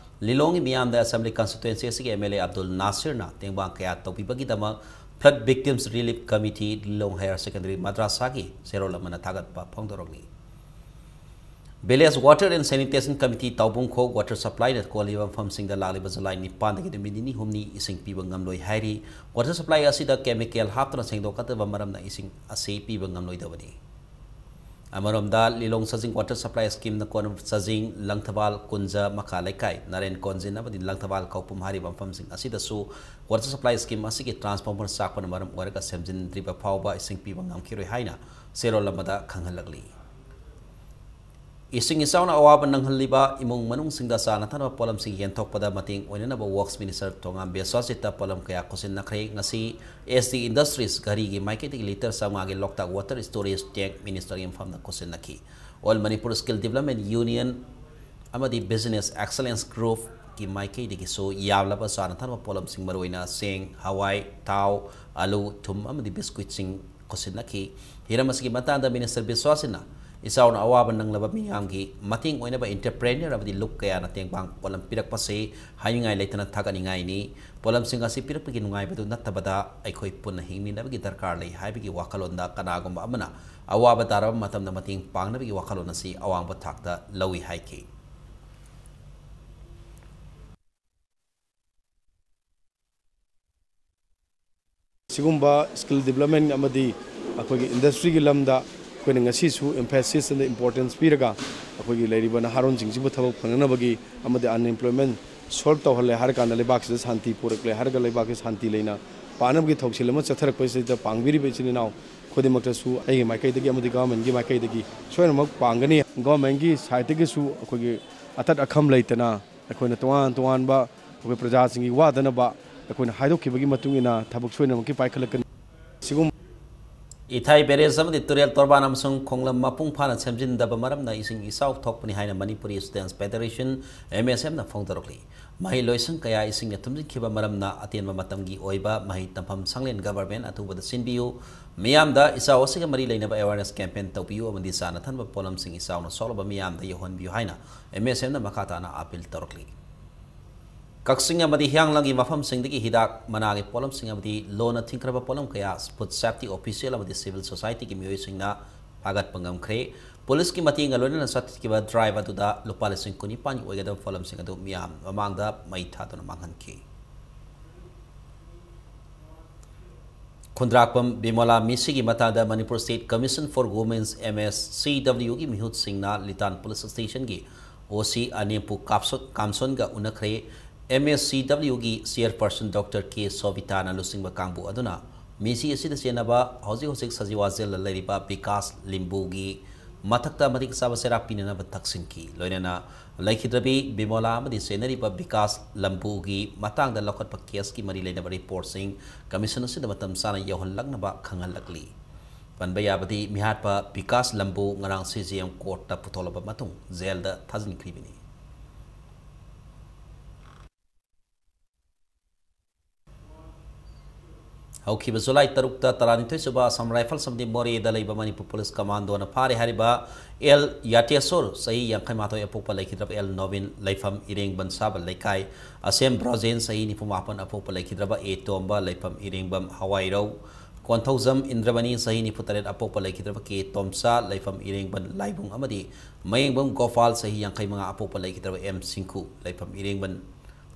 ꯂꯤꯂꯣꯡꯒꯤ ꯃꯤꯌꯥꯝꯗ ꯑꯦꯁꯦꯝꯕ꯭ꯂꯤ ꯀꯟꯁꯇꯤꯇ꯭ꯋꯦꯟꯁꯤ ꯑꯁꯤꯒꯤ ꯑꯦꯝ ꯑꯦꯜ ꯑꯦ ꯑꯕꯗꯨꯜ ꯅꯥꯁꯤꯔꯅ ꯇꯦꯡꯕꯥꯡ ꯀꯌꯥ ꯇꯧꯕꯤꯕꯒꯤꯗꯃꯛ Flood Victims Relief Committee, Lilong higher secondary ꯃꯗ꯭ꯔꯁꯥꯒꯤ ꯆꯦꯔꯣꯜ ꯑꯃꯅ ꯊꯥꯒꯠꯄ ꯐꯣꯡꯗꯣꯔꯛꯂꯤ꯫ Village Water and Sanitation Committee ꯇꯥꯎꯕꯨꯡꯈꯣꯛ ꯋꯥꯇꯔ ꯁꯄ꯭ꯂꯥꯏꯅ ꯀꯣꯜꯂꯤꯕ ꯃꯐꯝꯁꯤꯡꯗ ꯂꯥꯛꯂꯤꯕ ꯖꯨꯂꯥꯏ ꯅꯤꯄꯥꯟꯗꯒꯤ ꯅꯨꯃꯤꯠ ꯅꯤꯅꯤ ꯍꯨꯝꯅꯤ ꯏꯁꯤꯡ ꯄꯤꯕ ꯉꯝꯂꯣꯏ ꯍꯥꯏꯔꯤ꯫ ꯋꯥꯇꯔ ꯁꯄ꯭ꯂꯥꯏ ꯑꯁꯤꯗ ꯀꯦꯃꯤꯀꯦꯜ ꯍꯥꯞꯇꯨꯅ ꯁꯦꯡꯗꯣꯛꯀꯗꯕ ꯃꯔꯝꯅ ꯏꯁꯤꯡ ꯑꯁꯤ ꯄꯤꯕ ꯉꯝꯂꯣꯏꯗꯕꯅꯤ꯫ ꯑꯃꯔꯣꯝꯗ, ꯂꯤꯂꯣꯡ ꯆꯥꯖꯤꯡ ꯋꯥꯇꯔ ꯁꯄ꯭ꯂꯥꯏ ꯁ꯭ꯀꯤꯝꯅ ꯀꯣꯟꯅ ꯆꯥꯖꯤꯡ, ꯂꯪꯊꯕꯥꯜ, ꯀꯨꯟꯖ, ꯃꯈꯥ ꯂꯩꯀꯥꯏ, ꯅꯥꯔꯦꯟ ꯀꯣꯟꯖꯤꯟ ꯑꯃꯗꯤ ꯂꯪꯊꯕꯥꯜ ꯀꯧꯄꯨꯝ ꯍꯥꯏꯔꯤꯕ ꯃꯐꯝꯁꯤꯡ ꯑꯁꯤꯗꯁꯨ ꯋꯥꯇꯔ ꯁꯄ꯭ꯂꯥꯏ ꯁ꯭ꯀꯤꯝ ꯑꯁꯤꯒꯤ ꯇ꯭ꯔꯥꯟꯁꯐꯣꯔꯃꯔ ꯆꯥꯛꯄꯅ ꯃꯔꯝ ꯑꯣꯏꯔꯒ ꯁꯦꯝꯖꯤꯟꯗ꯭ꯔꯤꯕ ꯐꯥꯎꯕ ꯏꯁꯤꯡ ꯄꯤꯕ ꯉꯝꯈꯤꯔꯣꯏ ꯍꯥꯏꯅ ꯆꯦꯔꯣꯜ ꯑꯃꯗ ꯈꯪꯍꯜꯂꯛꯂꯤ꯫ ꯏꯁꯤꯡ ꯏꯆꯥꯎꯅ ꯑꯋꯥꯕ ꯅꯪꯍꯜꯂꯤꯕ ꯏꯃꯨꯡ ꯃꯅꯨꯡꯁꯤꯡꯗ ꯆꯥꯅ ꯊꯛꯅꯕ ꯄꯣꯠꯂꯝꯁꯤꯡ ꯌꯦꯟꯊꯣꯛꯄꯗ ꯃꯇꯦꯡ ꯑꯣꯏꯅꯅꯕ ꯋꯔꯛꯁ ꯃꯤꯅꯤꯁꯇꯔ ꯊꯣꯉꯥꯝ ꯕꯤꯁ꯭ꯋꯥꯁꯖꯤꯠꯇ ꯄꯣꯠꯂꯝ ꯀꯌꯥ ꯈꯨꯠꯁꯤꯟꯅꯈ꯭ꯔꯦ꯫ ꯉꯁꯤ ꯑꯦꯁ ꯗꯤ ꯏꯟꯗꯁꯇ꯭ꯔꯤꯁ ꯘꯔꯤꯒꯤ ꯃꯥꯏꯀꯩꯗꯒꯤ ꯂꯤꯇꯔ ꯆꯥꯝꯃꯉꯥꯒꯤ ꯂꯣꯛꯇꯥꯛ ꯋꯥꯇꯔ ꯁ꯭ꯇꯣꯔꯦꯖ ꯇꯦꯡꯛ ꯃꯤꯅꯤꯁꯇꯔꯒꯤ ꯃꯐꯝꯗ ꯈꯨꯠꯁꯤꯟꯅꯈꯤ꯫ All Manipur Skill Development Union ꯑꯃꯗꯤ Business Excellence Groupꯀꯤ ꯃꯥꯏꯀꯩꯗꯒꯤꯁꯨ ꯌꯥꯝꯂꯕ ꯆꯥꯅ ꯊꯛꯅꯕ ꯄꯣꯠꯂꯝꯁꯤꯡ, ꯃꯔꯨꯑꯣꯏꯅ ꯆꯦꯡ, ꯍꯋꯥꯏ, ꯊꯥꯎ, ꯑꯂꯨ, ꯊꯨꯝ ꯑꯃꯗꯤ ꯕꯤꯁꯀ꯭ꯋꯤꯠꯁꯤꯡ ꯈꯨꯠꯁꯤꯟꯅꯈꯤ꯫ ꯍꯤꯔꯝ ꯑꯁꯤꯒꯤ ꯃꯇꯥꯡꯗ ꯃꯤꯅꯤꯁꯇꯔ ꯕꯤꯁ꯭ꯋꯥꯁꯖꯤꯠꯅ ꯏꯆꯥꯎꯅ ꯑꯋꯥꯕ ꯅꯪꯂꯕ ꯃꯤꯌꯥꯝꯒꯤ ꯃꯇꯦꯡ ꯑꯣꯏꯅꯕ ꯏꯟꯇꯔꯄ꯭ꯔꯦꯅꯔ ꯑꯃꯗꯤ ꯂꯨꯞ ꯀꯌꯥꯅ ꯇꯦꯡꯕꯥꯡ ꯄꯣꯠꯂꯝ ꯄꯤꯔꯛꯄꯁꯤ ꯍꯥꯏꯅꯤꯡꯉꯥꯏ ꯂꯩꯇꯅ ꯊꯥꯒꯠꯅꯤꯡꯉꯥꯏꯅꯤ꯫ ꯄꯣꯠꯂꯝꯁꯤꯡ ꯑꯁꯤ ꯄꯤꯔꯛꯄꯒꯤ ꯅꯨꯡꯉꯥꯏꯕꯗꯨ ꯅꯠꯇꯕꯗ ꯑꯩꯈꯣꯏ ꯄꯨꯟꯅ ꯍꯤꯡꯃꯤꯟꯅꯕꯒꯤ ꯗꯔꯀꯥꯔ ꯂꯩ ꯍꯥꯏꯕꯒꯤ ꯋꯥꯈꯜꯂꯣꯟꯗ ꯀꯅꯥꯒꯨꯝꯕ ꯑꯃꯅ ꯑꯋꯥꯕ ꯇꯥꯔꯕ ꯃꯇꯝꯗ ꯃꯇꯦꯡ ꯄꯥꯡꯅꯕꯒꯤ ꯋꯥꯈꯜꯂꯣꯟ ꯑꯁꯤ ꯑꯋꯥꯡꯕ ꯊꯥꯛꯇ ꯂꯧꯏ ꯍꯥꯏꯈꯤ꯫ ꯁꯤꯒꯨꯝꯕ ꯁ꯭ꯀꯤꯜ ꯗꯤꯕ꯭ꯂꯞꯃꯦꯟ ꯑꯃꯗꯤ ꯑꯩꯈꯣꯏꯒꯤ ꯏꯟꯗꯁꯇ꯭ꯔꯤꯒꯤ ꯂꯝꯗ ꯑꯩꯈꯣꯏꯅ ꯉꯁꯤꯁꯨ ꯏꯝꯐꯦꯁꯤꯁ ꯑꯃꯗꯤ ꯏꯝꯄꯣꯔꯇꯦꯟꯁ ꯄꯤꯔꯒ ꯑꯩꯈꯣꯏꯒꯤ ꯂꯩꯔꯤꯕ ꯅꯍꯥꯔꯣꯟꯁꯤꯡꯁꯤꯕꯨ ꯊꯕꯛ ꯐꯪꯅꯅꯕꯒꯤ ꯑꯃꯗꯤ ꯑꯟꯑꯦꯝꯄ꯭ꯂꯣꯏꯃꯦꯟ ꯁꯣꯜꯕ ꯇꯧꯍꯜꯂꯦ ꯍꯥꯏꯔꯀꯥꯟꯗ ꯂꯩꯕꯥꯛꯁꯤꯗ ꯁꯥꯟꯇꯤ ꯄꯨꯔꯛꯂꯦ ꯍꯥꯏꯔꯒ ꯂꯩꯕꯥꯛꯁꯤ ꯁꯥꯟꯇꯤ ꯂꯩꯅ ꯄꯥꯅꯕꯒꯤ ꯊꯧꯁꯤꯜ ꯑꯃ ꯆꯠꯊꯔꯛꯄꯁꯤꯗ ꯄꯥꯡꯕꯤꯔꯤꯕ ꯏꯆꯤꯟ ꯏꯅꯥꯎ ꯈꯨꯗꯤꯡꯃꯛꯇꯁꯨ ꯑꯩꯒꯤ ꯃꯥꯏꯀꯩꯗꯒꯤ ꯑꯃꯗꯤ ꯒꯚꯔꯟꯃꯦꯟꯒꯤ ꯃꯥꯏꯀꯩꯗꯒꯤ ꯁꯣꯏꯗꯅꯃꯛ ꯄꯥꯡꯒꯅꯤ꯫ ꯒꯚꯔꯟꯃꯦꯟꯒꯤ ꯁꯥꯏꯠꯇꯒꯤꯁꯨ ꯑꯩꯈꯣꯏꯒꯤ ꯑꯇꯠ ꯑꯈꯝ ꯂꯩꯇꯅ ꯑꯩꯈꯣꯏꯅ ꯇꯣꯉꯥꯟ ꯇꯣꯉꯥꯟꯕ ꯑꯩꯈꯣꯏ ꯄ꯭ꯔꯖꯥꯁꯤꯡꯒꯤ ꯋꯥꯗꯅꯕ ꯑꯩꯈꯣꯏꯅ ꯍꯥꯏꯗꯣꯛꯈꯤꯕꯒꯤ ꯃꯇꯨꯡ ꯏꯟꯅ ꯊꯕꯛ ꯁꯣꯏꯗꯅꯃꯛꯀꯤ ꯄꯥꯏꯈꯠꯂꯛꯀꯅꯤ꯫ ꯁꯤꯒꯨꯝꯕ ꯏꯊꯥꯏ ꯕꯦꯔꯦꯖ ꯑꯃꯗꯤ ꯇꯨꯔꯦꯜ ꯇꯣꯔꯕꯥꯟ ꯑꯃꯁꯨꯡ ꯈꯣꯡꯂꯝ ꯃꯄꯨꯡ ꯐꯥꯅ ꯁꯦꯝꯖꯤꯟꯗꯕ ꯃꯔꯝꯅ ꯏꯁꯤꯡ ꯏꯆꯥꯎ ꯊꯣꯛꯄꯅꯤ ꯍꯥꯏꯅ ꯃꯅꯤꯄꯨꯔꯤ ꯁ꯭ꯇꯨꯗꯦꯟꯠꯁ ꯐꯦꯗꯔꯦꯁꯟ, ꯑꯦꯝ ꯑꯦꯁ ꯑꯦꯝꯅ ꯐꯣꯡꯗꯣꯔꯛꯂꯤ꯫ ꯃꯍꯩꯂꯣꯏꯁꯪ ꯀꯌꯥ ꯏꯁꯤꯡꯅ ꯊꯨꯝꯖꯤꯟꯈꯤꯕ ꯃꯔꯝꯅ ꯑꯇꯦꯟꯕ ꯃꯇꯝꯒꯤ ꯑꯣꯏꯕ ꯃꯍꯩ ꯇꯝꯐꯝ ꯁꯪꯂꯦꯟ ꯒꯚꯔꯟꯃꯦꯟꯠ ꯑꯊꯨꯕꯗ ꯁꯤꯟꯕꯤꯌꯨ, ꯃꯤꯌꯥꯝꯗ ꯏꯆꯥꯎ ꯑꯁꯤꯒ ꯃꯔꯤ ꯂꯩꯅꯕ ꯑꯦꯋꯥꯔꯅꯦꯁ ꯀꯦꯝꯄꯦꯟ ꯇꯧꯕꯤꯌꯨ ꯑꯃꯗꯤ ꯆꯥꯅ ꯊꯛꯅꯕ ꯄꯣꯠꯂꯝꯁꯤꯡ ꯏꯆꯥꯎꯅ ꯁꯣꯛꯂꯕ ꯃꯤꯌꯥꯝꯗ ꯌꯧꯍꯟꯕꯤꯌꯨ ꯍꯥꯏꯅ ꯑꯦꯝ ꯑꯦꯁ ꯑꯦꯝꯅ ꯃꯈꯥ ꯇꯥꯅ ꯑꯥꯄꯤꯜ ꯇꯧꯔꯛꯂꯤ꯫ ꯀꯛꯆꯤꯡ ꯑꯃꯗꯤ ꯍꯤꯌꯥꯡꯂꯝꯒꯤ ꯃꯐꯝꯁꯤꯡꯗꯒꯤ ꯍꯤꯗꯥꯛ ꯃꯅꯥꯒꯤ ꯄꯣꯠꯂꯝꯁꯤꯡ ꯑꯃꯗꯤ ꯂꯣꯟꯅ ꯊꯤꯡꯈ꯭ꯔꯕ ꯄꯣꯠꯂꯝ ꯀꯌꯥ food safety official ꯑꯃꯗꯤ civil society ꯒꯤ ꯃꯤꯑꯣꯏꯁꯤꯡꯅ ꯐꯥꯒꯠꯄ ꯉꯝꯈ꯭ꯔꯦ꯫ ꯄꯨꯂꯤꯁꯀꯤ ꯃꯇꯦꯡꯒ ꯂꯣꯏꯅꯅ ꯆꯠꯊꯈꯤꯕ drive ꯑꯗꯨꯗ ꯂꯨꯄꯥ ꯂꯤꯁꯤꯡ ꯀꯨꯟꯅꯤꯄꯥꯟꯒꯤ ꯑꯣꯏꯒꯗꯕ ꯄꯣꯠꯂꯝꯁꯤꯡ ꯑꯗꯨ ꯃꯤꯌꯥꯝ ꯃꯃꯥꯡꯗ ꯃꯩ ꯊꯥꯗꯨꯅ ꯃꯥꯡꯍꯟꯈꯤ꯫ ꯈꯨꯟꯗ꯭ꯔꯥꯛꯄꯝ ꯕꯤꯃꯣꯂꯥ ꯃꯤꯁꯤꯒꯤ ꯃꯇꯥꯡꯗ Manipur State Commission for Women's, M S C W ꯒꯤ ꯃꯤꯍꯨꯠꯁꯤꯡꯅ ꯂꯤꯇꯥꯟ police station ꯒꯤ O C ꯑꯅꯦꯝꯄꯨ ꯀꯥꯞꯁꯣ-, ꯀꯥꯝꯁꯣꯟꯒ ꯎꯅꯈ꯭ꯔꯦ꯫ M S C W ꯒꯤ chairperson Doctor K ꯁꯣꯕꯤꯇꯥꯅ ꯂꯨꯆꯤꯡꯕ ꯀꯥꯡꯕꯨ ꯑꯗꯨꯅ ꯃꯤꯁꯤ ꯑꯁꯤꯗ ꯆꯦꯟꯅꯕ ꯍꯧꯖꯤꯛ ꯍꯧꯖꯤꯛ ꯁꯖꯤꯋꯥ ꯖꯦꯜꯗ ꯂꯩꯔꯤꯕ ꯕꯤꯀꯥꯁ ꯂꯤꯝꯕꯨꯒꯤ ꯃꯊꯛꯇ ꯃꯇꯤꯛ ꯆꯥꯕ ꯆꯩꯔꯥꯛ ꯄꯤꯅꯅꯕ ꯇꯛꯁꯤꯟꯈꯤ꯫ ꯂꯣꯏꯅꯅ ꯂꯩꯈꯤꯗ꯭ꯔꯕꯤ ꯕꯤꯃꯣꯂꯥ ꯑꯃꯗꯤ ꯆꯦꯟꯅꯔꯤꯕ ꯕꯤꯀꯥꯁ ꯂꯝꯕꯨꯒꯤ ꯃꯇꯥꯡꯗ ꯂꯧꯈꯠꯄ case ꯀꯤ ꯃꯔꯤ ꯂꯩꯅꯕ report ꯁꯤꯡ commission ꯑꯁꯤꯗ ꯃꯇꯝ ꯆꯥꯅ ꯌꯧꯍꯜꯂꯛꯅꯕ ꯈꯪꯍꯜꯂꯛꯂꯤ꯫ ꯄꯟꯕ ꯌꯥꯕꯗꯤ, ꯃꯤꯍꯥꯠꯄ ꯕꯤꯀꯥꯁ ꯂꯝꯕꯨ ꯉꯔꯥꯡ C J M court ꯇ ꯄꯨꯊꯣꯛꯂꯕ ꯃꯇꯨꯡ ꯖꯦꯜꯗ ꯊꯥꯖꯤꯟꯈꯤꯕꯅꯤ꯫ ꯍꯧꯈꯤꯕ ꯖꯨꯂꯥꯏ ꯇꯔꯨꯛꯇ ꯇꯔꯥꯅꯤꯊꯣꯏ ꯁꯨꯕ Assam Rifles ꯑꯃꯗꯤ ꯃꯣꯔꯦꯗ ꯂꯩꯕ ꯃꯅꯤꯄꯨꯔ ꯄꯨꯂꯤꯁ ꯀꯃꯥꯟꯗꯣꯅ ꯐꯥꯔꯦ ꯍꯥꯏꯔꯤꯕ ꯑꯦꯜ ꯌꯥꯇꯦꯁꯣꯔ, ꯆꯍꯤ ꯌꯥꯡꯈꯩ ꯃꯥꯊꯣꯏ ꯑꯄꯣꯛꯄ, ꯂꯩꯈꯤꯗ꯭ꯔꯕ ꯑꯦꯜ ꯅꯣꯕꯤꯟ, ꯂꯩꯐꯝ ꯏꯔꯦꯡꯕꯟ ꯁꯥꯕ ꯂꯩꯀꯥꯏ, ꯑꯁꯦꯝ ꯕ꯭ꯔꯣꯖꯦꯟ, ꯆꯍꯤ ꯅꯤꯐꯨ ꯃꯥꯄꯟ ꯑꯄꯣꯛꯄ, ꯂꯩꯈꯤꯗ꯭ꯔꯕ ꯑꯦ ꯇꯣꯝꯕ, ꯂꯩꯐꯝ ꯏꯔꯦꯡꯕꯝ ꯍꯋꯥꯏꯔꯧ, ꯀꯣꯟꯊꯧꯖꯝ ꯏꯟꯗ꯭ꯔꯃꯅꯤ, ꯆꯍꯤ ꯅꯤꯐꯨ ꯇꯔꯦꯠ ꯑꯄꯣꯛꯄ, ꯂꯩꯈꯤꯗ꯭ꯔꯕ ꯀꯦ ꯇꯣꯝꯆꯥ, ꯂꯩꯐꯝ ꯏꯔꯦꯡꯕꯟ ꯂꯥꯏꯕꯨꯡ, ꯑꯃꯗꯤ ꯃꯌꯦꯡꯕꯝ ꯒꯣꯄꯥꯜ, ꯆꯍꯤ ꯌꯥꯡꯈꯩ ꯃꯉꯥ ꯑꯄꯣꯛꯄ, ꯂꯩꯈꯤꯗ꯭ꯔꯕ ꯑꯦꯝ ꯁꯤꯡꯈꯨ, ꯂꯩꯐꯝ ꯏꯔꯦꯡꯕꯟ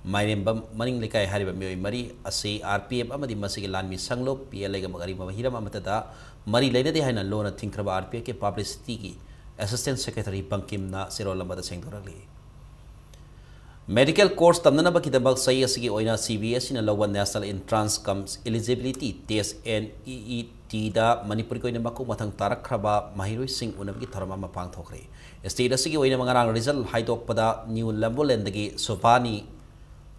ꯃꯥꯏꯔꯦꯝꯕꯝ ꯃꯅꯤꯡ ꯂꯩꯀꯥꯏ ꯍꯥꯏꯔꯤꯕ ꯃꯤꯑꯣꯏ ꯃꯔꯤ ꯑꯁꯤ R P F ꯑꯃꯗꯤ ꯃꯁꯤꯒꯤ ꯂꯥꯟꯃꯤ ꯁꯪꯂꯨꯞ P L A ꯒ ꯀꯔꯤꯒꯨꯝꯕ ꯍꯤꯔꯝ ꯑꯃꯠꯇꯗ ꯃꯔꯤ ꯂꯩꯅꯗꯦ ꯍꯥꯏꯅ ꯂꯣꯟꯅ ꯊꯤꯡꯈ꯭ꯔꯕ R P F ꯀꯤ publicity ꯒꯤ assistant secretary ꯕꯪꯀꯤꯝꯅ ꯆꯦꯔꯣꯜ ꯑꯃꯗ ꯁꯦꯡꯗꯣꯔꯛꯂꯤ꯫ Medical course ꯇꯝꯅꯅꯕꯒꯤꯗꯃꯛ ꯆꯍꯤ ꯑꯁꯤꯒꯤ ꯑꯣꯏꯅ C B S E ꯅ ꯂꯧꯕ National Entrance cum Eligibility Test, N E E T ꯗ ꯃꯅꯤꯄꯨꯔꯒꯤ ꯑꯣꯏꯅ ꯃꯀꯣꯛ ꯃꯊꯪ ꯇꯥꯔꯛꯈ꯭ꯔꯕ ꯃꯍꯩꯔꯣꯏꯁꯤꯡ ꯎꯅꯕꯒꯤ ꯊꯧꯔꯝ ꯑꯃ ꯄꯥꯡꯊꯣꯛꯈ꯭ꯔꯦ꯫ State ꯑꯁꯤꯒꯤ ꯑꯣꯏꯅ ꯉꯔꯥꯡ result ꯍꯥꯏꯗꯣꯛꯄꯗ New Lamboland ꯗꯒꯤ ꯁꯨꯚꯥꯅꯤ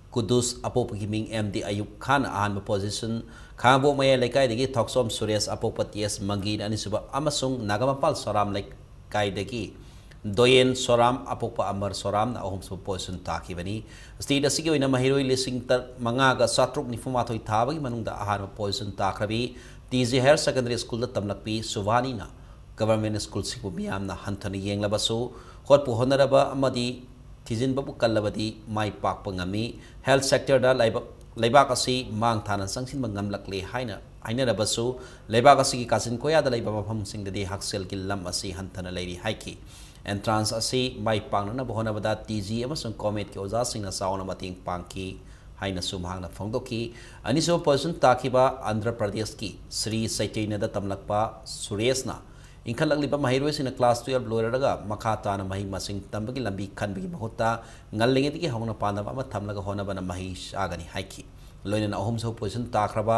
ꯀꯨꯗꯨꯁ ꯑꯄꯣꯛꯄꯒꯤ ꯃꯤꯡ M D ꯑꯌꯨꯕ ꯈꯥꯟ ꯑꯍꯥꯟꯕ position, ꯈꯥꯉꯕꯣꯛ ꯃꯌꯥꯏ ꯂꯩꯀꯥꯏꯗꯒꯤ ꯊꯣꯛꯆꯣꯝ ꯁꯨꯔꯦꯁ ꯑꯄꯣꯛꯄ T S ꯃꯪꯒꯤꯅ ꯑꯅꯤꯁꯨꯕ ꯑꯃꯁꯨꯡ ꯅꯥꯒꯥꯃꯄꯥꯜ ꯁꯣꯔꯥꯝ ꯂꯩꯀꯥꯏꯗꯒꯤ ꯗꯣꯌꯦꯟ ꯁꯣꯔꯥꯝ ꯑꯄꯣꯛꯄ ꯑꯃꯔ ꯁꯣꯔꯥꯝꯅ ꯑꯍꯨꯝꯁꯨꯕ position ꯇꯥꯈꯤꯕꯅꯤ꯫ State ꯑꯁꯤꯒꯤ ꯑꯣꯏꯅ ꯃꯍꯩꯔꯣꯏ ꯂꯤꯁꯤꯡ ꯃꯉꯥꯒ ꯆꯥꯇ꯭ꯔꯨꯛ ꯅꯤꯐꯨ ꯃꯥꯊꯣꯏ ꯊꯥꯕꯒꯤ ꯃꯅꯨꯡꯗ ꯑꯍꯥꯟꯕ position ꯇꯥꯈ꯭ꯔꯕꯤ T J Higher Secondary School ꯗ ꯇꯝꯂꯛꯄꯤ ꯁꯨꯚꯥꯅꯤꯅ government school ꯁꯤꯡꯕꯨ ꯃꯤꯌꯥꯝꯅ ꯍꯟꯊꯅ ꯌꯦꯡꯂꯕꯁꯨ, ꯍꯣꯠꯄꯨ ꯍꯣꯠꯅꯔꯕ ꯑꯃꯗꯤ ꯊꯤꯖꯤꯟꯕꯕꯨ ꯀꯜꯂꯕꯗꯤ ꯃꯥꯏ ꯄꯥꯛꯄ ꯉꯝꯃꯤ꯫ Health sector ꯗ ꯂꯩꯕꯥꯛ, ꯂꯩꯕꯥꯛ ꯑꯁꯤ ꯃꯥꯡ ꯊꯥꯅ ꯆꯪꯁꯤꯟꯕ ꯉꯝꯂꯛꯂꯦ ꯍꯥꯏꯅ ꯍꯥꯏꯅꯔꯕꯁꯨ, ꯂꯩꯕꯥꯛ ꯑꯁꯤꯒꯤ ꯀꯥꯆꯤꯟ ꯀꯣꯌꯥꯗ ꯂꯩꯕ ꯃꯐꯝꯁꯤꯡꯗꯗꯤ ꯍꯛꯁꯦꯜꯒꯤ ꯂꯝ ꯑꯁꯤ ꯍꯟꯊꯅ ꯂꯩꯔꯤ ꯍꯥꯏꯈꯤ꯫ Entrance ꯑꯁꯤ ꯃꯥꯏ ꯄꯥꯛꯅꯅꯕ ꯍꯣꯠꯅꯕꯗ T G ꯑꯃꯁꯨꯡ COMET ꯀꯤ ꯑꯣꯖꯥꯁꯤꯡꯅ ꯆꯥꯎꯅ ꯃꯇꯦꯡ ꯄꯥꯡꯈꯤ ꯍꯥꯏꯅꯁꯨ ꯃꯍꯥꯛꯅ ꯐꯣꯡꯗꯣꯛꯈꯤ꯫ ꯑꯅꯤꯁꯨꯕ position ꯇꯥꯈꯤꯕ ꯑꯟꯙ꯭ꯔ ꯄ꯭ꯔꯗꯦꯁꯀꯤ ꯁ꯭ꯔꯤ ꯆꯩꯇꯩꯅꯗ ꯇꯝꯂꯛꯄ ꯁꯨꯔꯦꯁꯅ ꯏꯟꯈꯠꯂꯛꯂꯤꯕ ꯃꯍꯩꯔꯣꯏꯁꯤꯡꯅ class twelve ꯂꯣꯏꯔꯒ ꯃꯈꯥ ꯇꯥꯅ ꯃꯍꯩ ꯃꯁꯤꯡ ꯇꯝꯕꯒꯤ ꯂꯝꯕꯤ ꯈꯟꯕꯒꯤ ꯃꯍꯨꯠꯇ ꯉꯜꯂꯤꯉꯩꯗꯒꯤ ꯍꯧꯅ ꯄꯥꯟꯗꯝ ꯑꯃ ꯊꯝꯂꯒ ꯍꯣꯠꯅꯕꯅ ꯃꯍꯩ ꯆꯥꯒꯅꯤ ꯍꯥꯏꯈꯤ꯫ ꯂꯣꯏꯅꯅ ꯑꯍꯨꯝꯁꯨꯕ position ꯇꯥꯈ꯭ꯔꯕ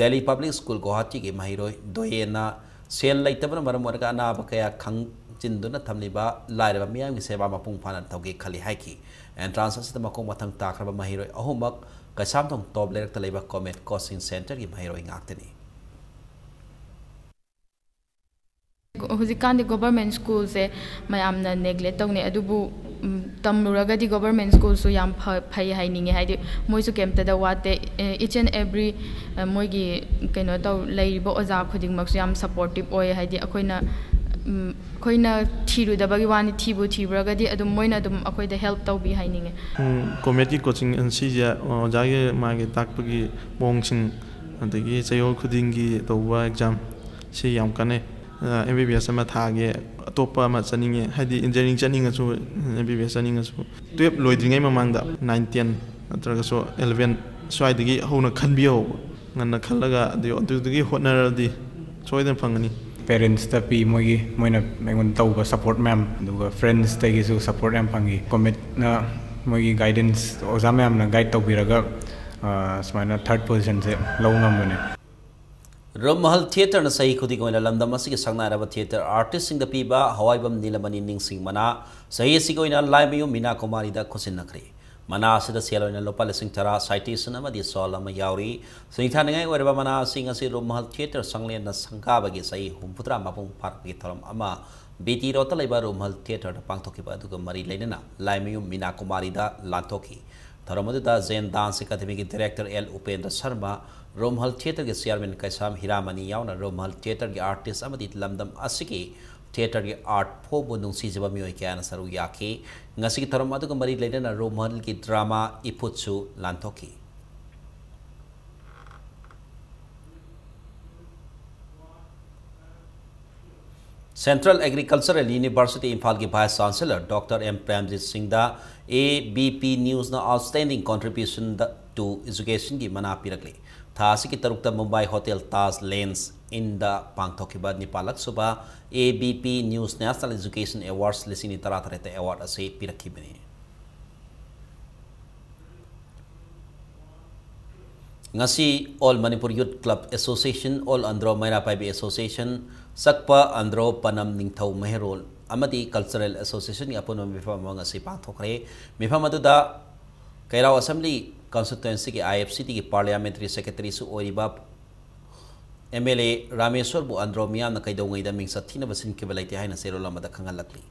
Delhi Public School ꯒꯨꯋꯥꯍꯥꯇꯤꯒꯤ ꯃꯍꯩꯔꯣꯏ ꯗꯣꯌꯦꯟꯅ ꯁꯦꯜ ꯂꯩꯇꯕꯅ ꯃꯔꯝ ꯑꯣꯏꯔꯒ ꯑꯅꯥꯕ ꯀꯌꯥ ꯈꯪꯖꯤꯟꯗꯨꯅ ꯊꯝꯂꯤꯕ ꯂꯥꯏꯔꯕ ꯃꯤꯌꯥꯝꯒꯤ ꯁꯦꯕꯥ ꯃꯄꯨꯡ ꯐꯥꯅ ꯇꯧꯒꯦ ꯈꯜꯂꯤ ꯍꯥꯏꯈꯤ꯫ Entrance ꯑꯁꯤꯗ ꯃꯈꯣꯡ ꯃꯊꯪ ꯇꯥꯈ꯭ꯔꯕ ꯃꯍꯩꯔꯣꯏ ꯑꯍꯨꯝꯃꯛ ꯀꯩꯁꯥꯝꯊꯣꯡ ꯇꯣꯞ ꯂꯩꯔꯛꯇ ꯂꯩꯕ COMET coaching centre ꯒꯤ ꯃꯍꯩꯔꯣꯏ ꯉꯥꯛꯇꯅꯤ꯫ ꯍꯧꯖꯤꯛꯀꯥꯟꯗꯤ government school ꯁꯦ ꯃꯌꯥꯝꯅ neglect ꯇꯧꯅꯩ, ꯑꯗꯨꯕꯨ ꯎꯝ, ꯇꯝꯂꯨꯔꯒꯗꯤ government school ꯁꯨ ꯌꯥꯝ ꯐ- ꯐꯩ ꯍꯥꯏꯅꯤꯡꯉꯦ꯫ ꯍꯥꯏꯗꯤ ꯃꯣꯏꯁꯨ ꯀꯩꯝꯇꯗ ꯋꯥꯠꯇꯦ꯫ ꯑꯦ, each and every, ꯑ, ꯃꯣꯏꯒꯤ ꯀꯩꯅꯣ ꯇꯧ ꯂꯩꯔꯤꯕ ꯑꯣꯖꯥ ꯈꯨꯗꯤꯡꯃꯛꯁꯨ ꯌꯥꯝ supportive ꯑꯣꯏ꯫ ꯍꯥꯏꯗꯤ ꯑꯩꯈꯣꯏꯅ ꯎꯝ, ꯑꯩꯈꯣꯏꯅ ꯊꯤꯔꯨꯗꯕꯒꯤ ꯋꯥꯅꯤ, ꯊꯤꯕꯨ ꯊꯤꯔꯨꯔꯒꯗꯤ ꯑꯗꯨꯝ ꯃꯣꯏꯅ ꯑꯗꯨꯝ ꯑꯩꯈꯣꯏꯗ help ꯇꯧꯕꯤ ꯍꯥꯏꯅꯤꯡꯉꯦ꯫ COMET ꯀꯤ coaching ꯑꯁꯤꯁꯦ ꯑꯣꯖꯥꯒꯤ ꯃꯥꯒꯤ ꯇꯥꯛꯄꯒꯤ ꯃꯑꯣꯡꯁꯤꯡ, ꯑꯗꯒꯤ ꯆꯌꯣꯜ ꯈꯨꯗꯤꯡꯒꯤ ꯇꯧꯕ exam ꯁꯤ ꯌꯥꯝ ꯀꯥꯟꯅꯩ꯫ ꯑꯦꯝ ꯕꯤ ꯕꯤ ꯑꯦꯁ ꯑꯃ ꯊꯥꯒꯦ, ꯑꯇꯣꯞꯄ ꯑꯃ ꯆꯠꯅꯤꯡꯉꯦ, ꯍꯥꯏꯗꯤ engineering ꯆꯠꯅꯤꯡꯉꯁꯨ, ꯑꯦꯝ ꯕꯤ ꯕꯤ ꯑꯦꯁ ꯆꯠꯅꯤꯡꯉꯁꯨ, twelve ꯂꯣꯏꯗ꯭ꯔꯤꯉꯩ ꯃꯃꯥꯡꯗ nine, ten ꯅꯠꯇ꯭ꯔꯒꯁꯨ eleven ꯁ꯭ꯋꯥꯏꯗꯒꯤ ꯍꯧꯅ ꯈꯟꯕꯤꯍꯧꯕ, ꯉꯟꯅ ꯈꯜꯂꯒ ꯑꯗꯨ ꯑꯗꯨꯗꯒꯤ ꯍꯣꯠꯅꯔꯗꯤ ꯁꯣꯏꯗꯅ ꯐꯪꯒꯅꯤ꯫ Parents ꯇ ꯄꯤ, ꯃꯣꯏꯒꯤ, ꯃꯣꯏꯅ ꯑꯩꯉꯣꯟꯗ ꯇꯧꯕ support ꯃꯌꯥꯝ, ꯑꯗꯨꯒ friends ꯇꯒꯤꯁꯨ support ꯌꯥꯝ ꯐꯪꯉꯤ꯫ COMET ꯅ ꯃꯣꯏꯒꯤ guidance, ꯑꯣꯖꯥ ꯃꯌꯥꯝꯅ guide ꯇꯧꯕꯤꯔꯒ, ꯑ, ꯁꯨꯃꯥꯏꯅ third position ꯁꯦ ꯂꯧꯕ ꯉꯝꯕꯅꯦ꯫ ꯔꯨꯝꯃꯍꯜ Theatre ꯅ ꯆꯍꯤ ꯈꯨꯗꯤꯡꯒꯤ ꯑꯣꯏꯅ ꯂꯝꯗꯝ ꯑꯁꯤꯒꯤ ꯁꯛꯅꯥꯏꯔꯕ theatre artist ꯁꯤꯡꯗ ꯄꯤꯕ ꯍꯋꯥꯏꯕꯝ ꯅꯤꯂꯃꯅꯤ ꯅꯤꯡꯁꯤꯡ ꯃꯅꯥ ꯆꯍꯤ ꯑꯁꯤꯒꯤ ꯑꯣꯏꯅ ꯂꯥꯏꯃꯌꯨꯝ ꯃꯤꯅꯥ ꯀꯨꯃꯥꯔꯤꯗ ꯈꯨꯠꯁꯤꯟꯅꯈ꯭ꯔꯦ꯫ ꯃꯅꯥ ꯑꯁꯤꯗ ꯁꯦꯜ ꯑꯣꯏꯅ ꯂꯨꯄꯥ ꯂꯤꯁꯤꯡ ꯇꯔꯥ, citation ꯑꯃꯗꯤ shawl ꯑꯃ ꯌꯥꯎꯔꯤ꯫ ꯁꯤꯡꯊꯥꯅꯤꯡꯉꯥꯏ ꯑꯣꯏꯔꯕ ꯃꯅꯥꯁꯤꯡ ꯑꯁꯤ ꯔꯨꯝꯃꯍꯜ Theatre ꯁꯪꯂꯦꯟꯅ ꯁꯪꯒꯥꯕꯒꯤ ꯆꯍꯤ ꯍꯨꯝꯐꯨꯇꯔꯥ ꯃꯄꯨꯡ ꯐꯥꯔꯛꯄꯒꯤ ꯊꯧꯔꯝ ꯑꯃ B T Road ꯇ ꯂꯩꯕ ꯔꯨꯝꯃꯍꯜ Theatre ꯗ ꯄꯥꯡꯊꯣꯛꯈꯤꯕ ꯑꯗꯨꯒ ꯃꯔꯤ ꯂꯩꯅꯅ ꯂꯥꯏꯃꯌꯨꯝ ꯃꯤꯅꯥ ꯀꯨꯃꯥꯔꯤꯗ ꯂꯥꯟꯊꯣꯛꯈꯤ꯫ ꯊꯧꯔꯝ ꯑꯗꯨꯗ Zen Dance Academy ꯒꯤ director L Upendra Sharma, ꯔꯨꯝꯍꯜ Theatre ꯒꯤ chairman ꯀꯩꯁꯥꯝ ꯍꯤꯔꯥꯃꯅꯤ ꯌꯥꯎꯅ ꯔꯨꯝꯍꯜ Theatre ꯒꯤ artist ꯑꯃꯗꯤ ꯂꯝꯗꯝ ꯑꯁꯤꯒꯤ ꯊꯤꯌꯦꯇꯔꯒꯤ ꯑꯥꯔꯠ ꯐꯣꯝꯕꯨ ꯅꯨꯡꯁꯤꯖꯕ ꯃꯤꯑꯣꯏ ꯀꯌꯥꯅ ꯁꯔꯨꯛ ꯌꯥꯈꯤ꯫ ꯉꯁꯤꯒꯤ ꯊꯧꯔꯝ ꯑꯗꯨꯒ ꯃꯔꯤ ꯂꯩꯅꯅ ꯔꯣꯃꯍꯜꯒꯤ ꯗ꯭ꯔꯥꯃꯥ ꯏꯐꯨꯠꯁꯨ ꯂꯥꯟꯊꯣꯛꯈꯤ꯫ Central Agricultural University ꯏꯝꯐꯥꯜꯒꯤ Vice Chancellor Doctor M Premjit ꯁꯤꯡꯗ A B P Newsꯅ Outstanding Contribution to Educationꯒꯤ ꯃꯅꯥ ꯄꯤꯔꯛꯂꯤ꯫ ꯊꯥ ꯑꯁꯤꯒꯤ ꯇꯔꯨꯛꯇ ꯃꯨꯝꯕꯥꯏ ꯍꯣꯇꯦꯜ ꯇꯥꯖ ꯂꯦꯟꯁ ꯏꯟꯗ ꯄꯥꯡꯊꯣꯛꯈꯤꯕ ꯅꯤꯄꯥꯜꯂꯛ ꯁꯨꯕ A B P News National Education Awards ꯂꯤꯁꯤꯡ ꯑꯅꯤ ꯇꯔꯥꯇꯔꯦꯠꯇ ꯑꯦꯋꯥꯔꯗ ꯑꯁꯤ ꯄꯤꯔꯛꯈꯤꯕꯅꯤ꯫ ꯉꯁꯤ All Manipur Youth Club Association, All Andro ꯃꯩꯔꯥ ꯄꯥꯏꯕꯤ Association, ꯆꯛꯄ Andro ꯄꯅꯝ ꯅꯤꯡꯊꯧ ꯃꯍꯩꯔꯣꯜ ꯑꯃꯗꯤ Cultural Associationꯒꯤ ꯑꯄꯨꯟꯕ ꯃꯤꯐꯝ ꯑꯃ ꯉꯁꯤ ꯄꯥꯡꯊꯣꯛꯈ꯭ꯔꯦ꯫ ꯃꯤꯐꯝ ꯑꯗꯨꯗ ꯀꯩꯔꯥꯎ Assembly Constituencyꯒꯤ I F C Tꯒꯤ Parliamentary Secretaryꯁꯨ ꯑꯣꯏꯔꯤꯕ M L A ꯔꯥꯃꯦꯁ꯭ꯋꯔꯕꯨ ꯑꯟꯗ꯭ꯔꯣ ꯃꯤꯌꯥꯝꯅ ꯀꯩꯗꯧꯉꯩꯗ ꯃꯤꯡꯆꯠ ꯊꯤꯅꯕ ꯁꯤꯟꯈꯤꯕ ꯂꯩꯇꯦ ꯍꯥꯏꯅ ꯆꯦꯔꯣꯜ ꯑꯃꯗ ꯈꯪꯍꯜꯂꯛꯂꯤ꯫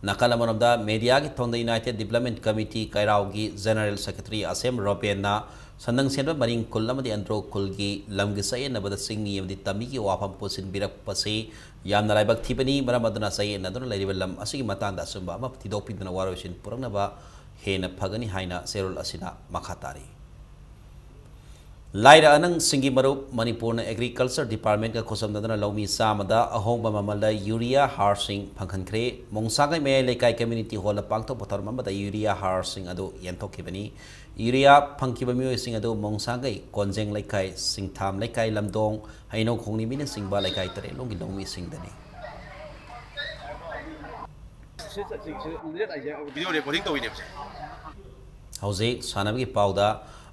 ꯅꯥꯀꯜ ꯑꯃꯔꯣꯝꯗ ꯃꯦꯗꯤꯌꯥꯒꯤ ꯊꯣꯡꯗ United Development Committee ꯀꯩꯔꯥꯎꯒꯤ General Secretary ꯑꯁꯦꯝ ꯔꯣꯕꯦꯟꯅ ꯁꯟꯗꯪ ꯁꯦꯟꯕ ꯃꯔꯤꯡ ꯈꯨꯜ ꯑꯃꯗꯤ ꯑꯟꯗ꯭ꯔꯣ ꯈꯨꯜꯒꯤ ꯂꯝꯒꯤ ꯆꯌꯦꯠꯅꯕꯗ ꯆꯤꯡꯃꯤ ꯑꯃꯗꯤ ꯇꯝꯃꯤꯒꯤ ꯋꯥꯐꯝ ꯄꯨꯁꯤꯟꯕꯤꯔꯛꯄꯁꯤ ꯌꯥꯝꯅ ꯂꯥꯏꯕꯛ ꯊꯤꯕꯅꯤ꯫ ꯃꯔꯝ ꯑꯗꯨꯅ ꯆꯌꯦꯠꯅꯗꯨꯅ ꯂꯩꯔꯤꯕ ꯂꯝ ꯑꯁꯤꯒꯤ ꯃꯇꯥꯡꯗ ꯑꯆꯨꯝꯕ ꯑꯃ ꯊꯤꯗꯣꯛꯄꯤꯗꯨꯅ ꯋꯥꯔꯣꯏꯁꯤꯟ ꯄꯨꯔꯛꯅꯕ ꯍꯦꯟꯅ ꯐꯒꯅꯤ ꯍꯥꯏꯅ ꯆꯦꯔꯣꯜ ꯑꯁꯤꯅ ꯃꯈꯥ ꯇꯥꯔꯤ꯫ ꯂꯥꯏꯔ ꯑꯅꯪꯁꯤꯡꯒꯤ ꯃꯔꯨꯞ ꯃꯅꯤꯄꯨꯔꯅ Agriculture Departmentꯀ ꯈꯨꯠꯁꯝꯅꯗꯨꯅ ꯂꯧꯃꯤ ꯆꯥꯝꯃꯗ ꯑꯍꯣꯡꯕ ꯃꯃꯜꯗ ꯌꯨꯔꯤꯌꯥ ꯍꯥꯔꯁꯤꯡ ꯐꯪꯍꯟꯈ꯭ꯔꯦ꯫ ꯃꯣꯡꯁꯥꯡꯒꯩ ꯃꯌꯥꯏ ꯂꯩꯀꯥꯏ community hallꯗ ꯄꯥꯡꯊꯣꯛꯄ ꯊꯧꯔꯝ ꯑꯃꯗ ꯌꯨꯔꯤꯌꯥ ꯍꯥꯔꯁꯤꯡ ꯑꯗꯨ ꯌꯦꯟꯊꯣꯛꯈꯤꯕꯅꯤ꯫ ꯌꯨꯔꯤꯌꯥ ꯐꯪꯈꯤꯕ ꯃꯤꯑꯣꯏꯁꯤꯡ ꯑꯗꯨ ꯃꯣꯡꯁꯥꯡꯒꯩ, ꯀꯣꯟꯖꯦꯡ ꯂꯩꯀꯥꯏ, ꯁꯤꯡꯊꯥꯝ ꯂꯩꯀꯥꯏ, ꯂꯝꯗꯣꯡ, ꯍꯩꯅꯧ ꯈꯣꯡꯅꯤꯃꯤꯅꯆꯤꯡꯕ ꯂꯩꯀꯥꯏ ꯇꯔꯦꯠꯂꯣꯝꯒꯤ ꯂꯧꯃꯤꯁꯤꯡꯗꯅꯤ꯫ Video recording ꯇꯧꯔꯤꯅꯦꯕꯁꯦ꯫ ꯍꯧꯖꯤꯛ ꯁꯥꯟꯅꯕꯒꯤ ꯄꯥꯎꯗ,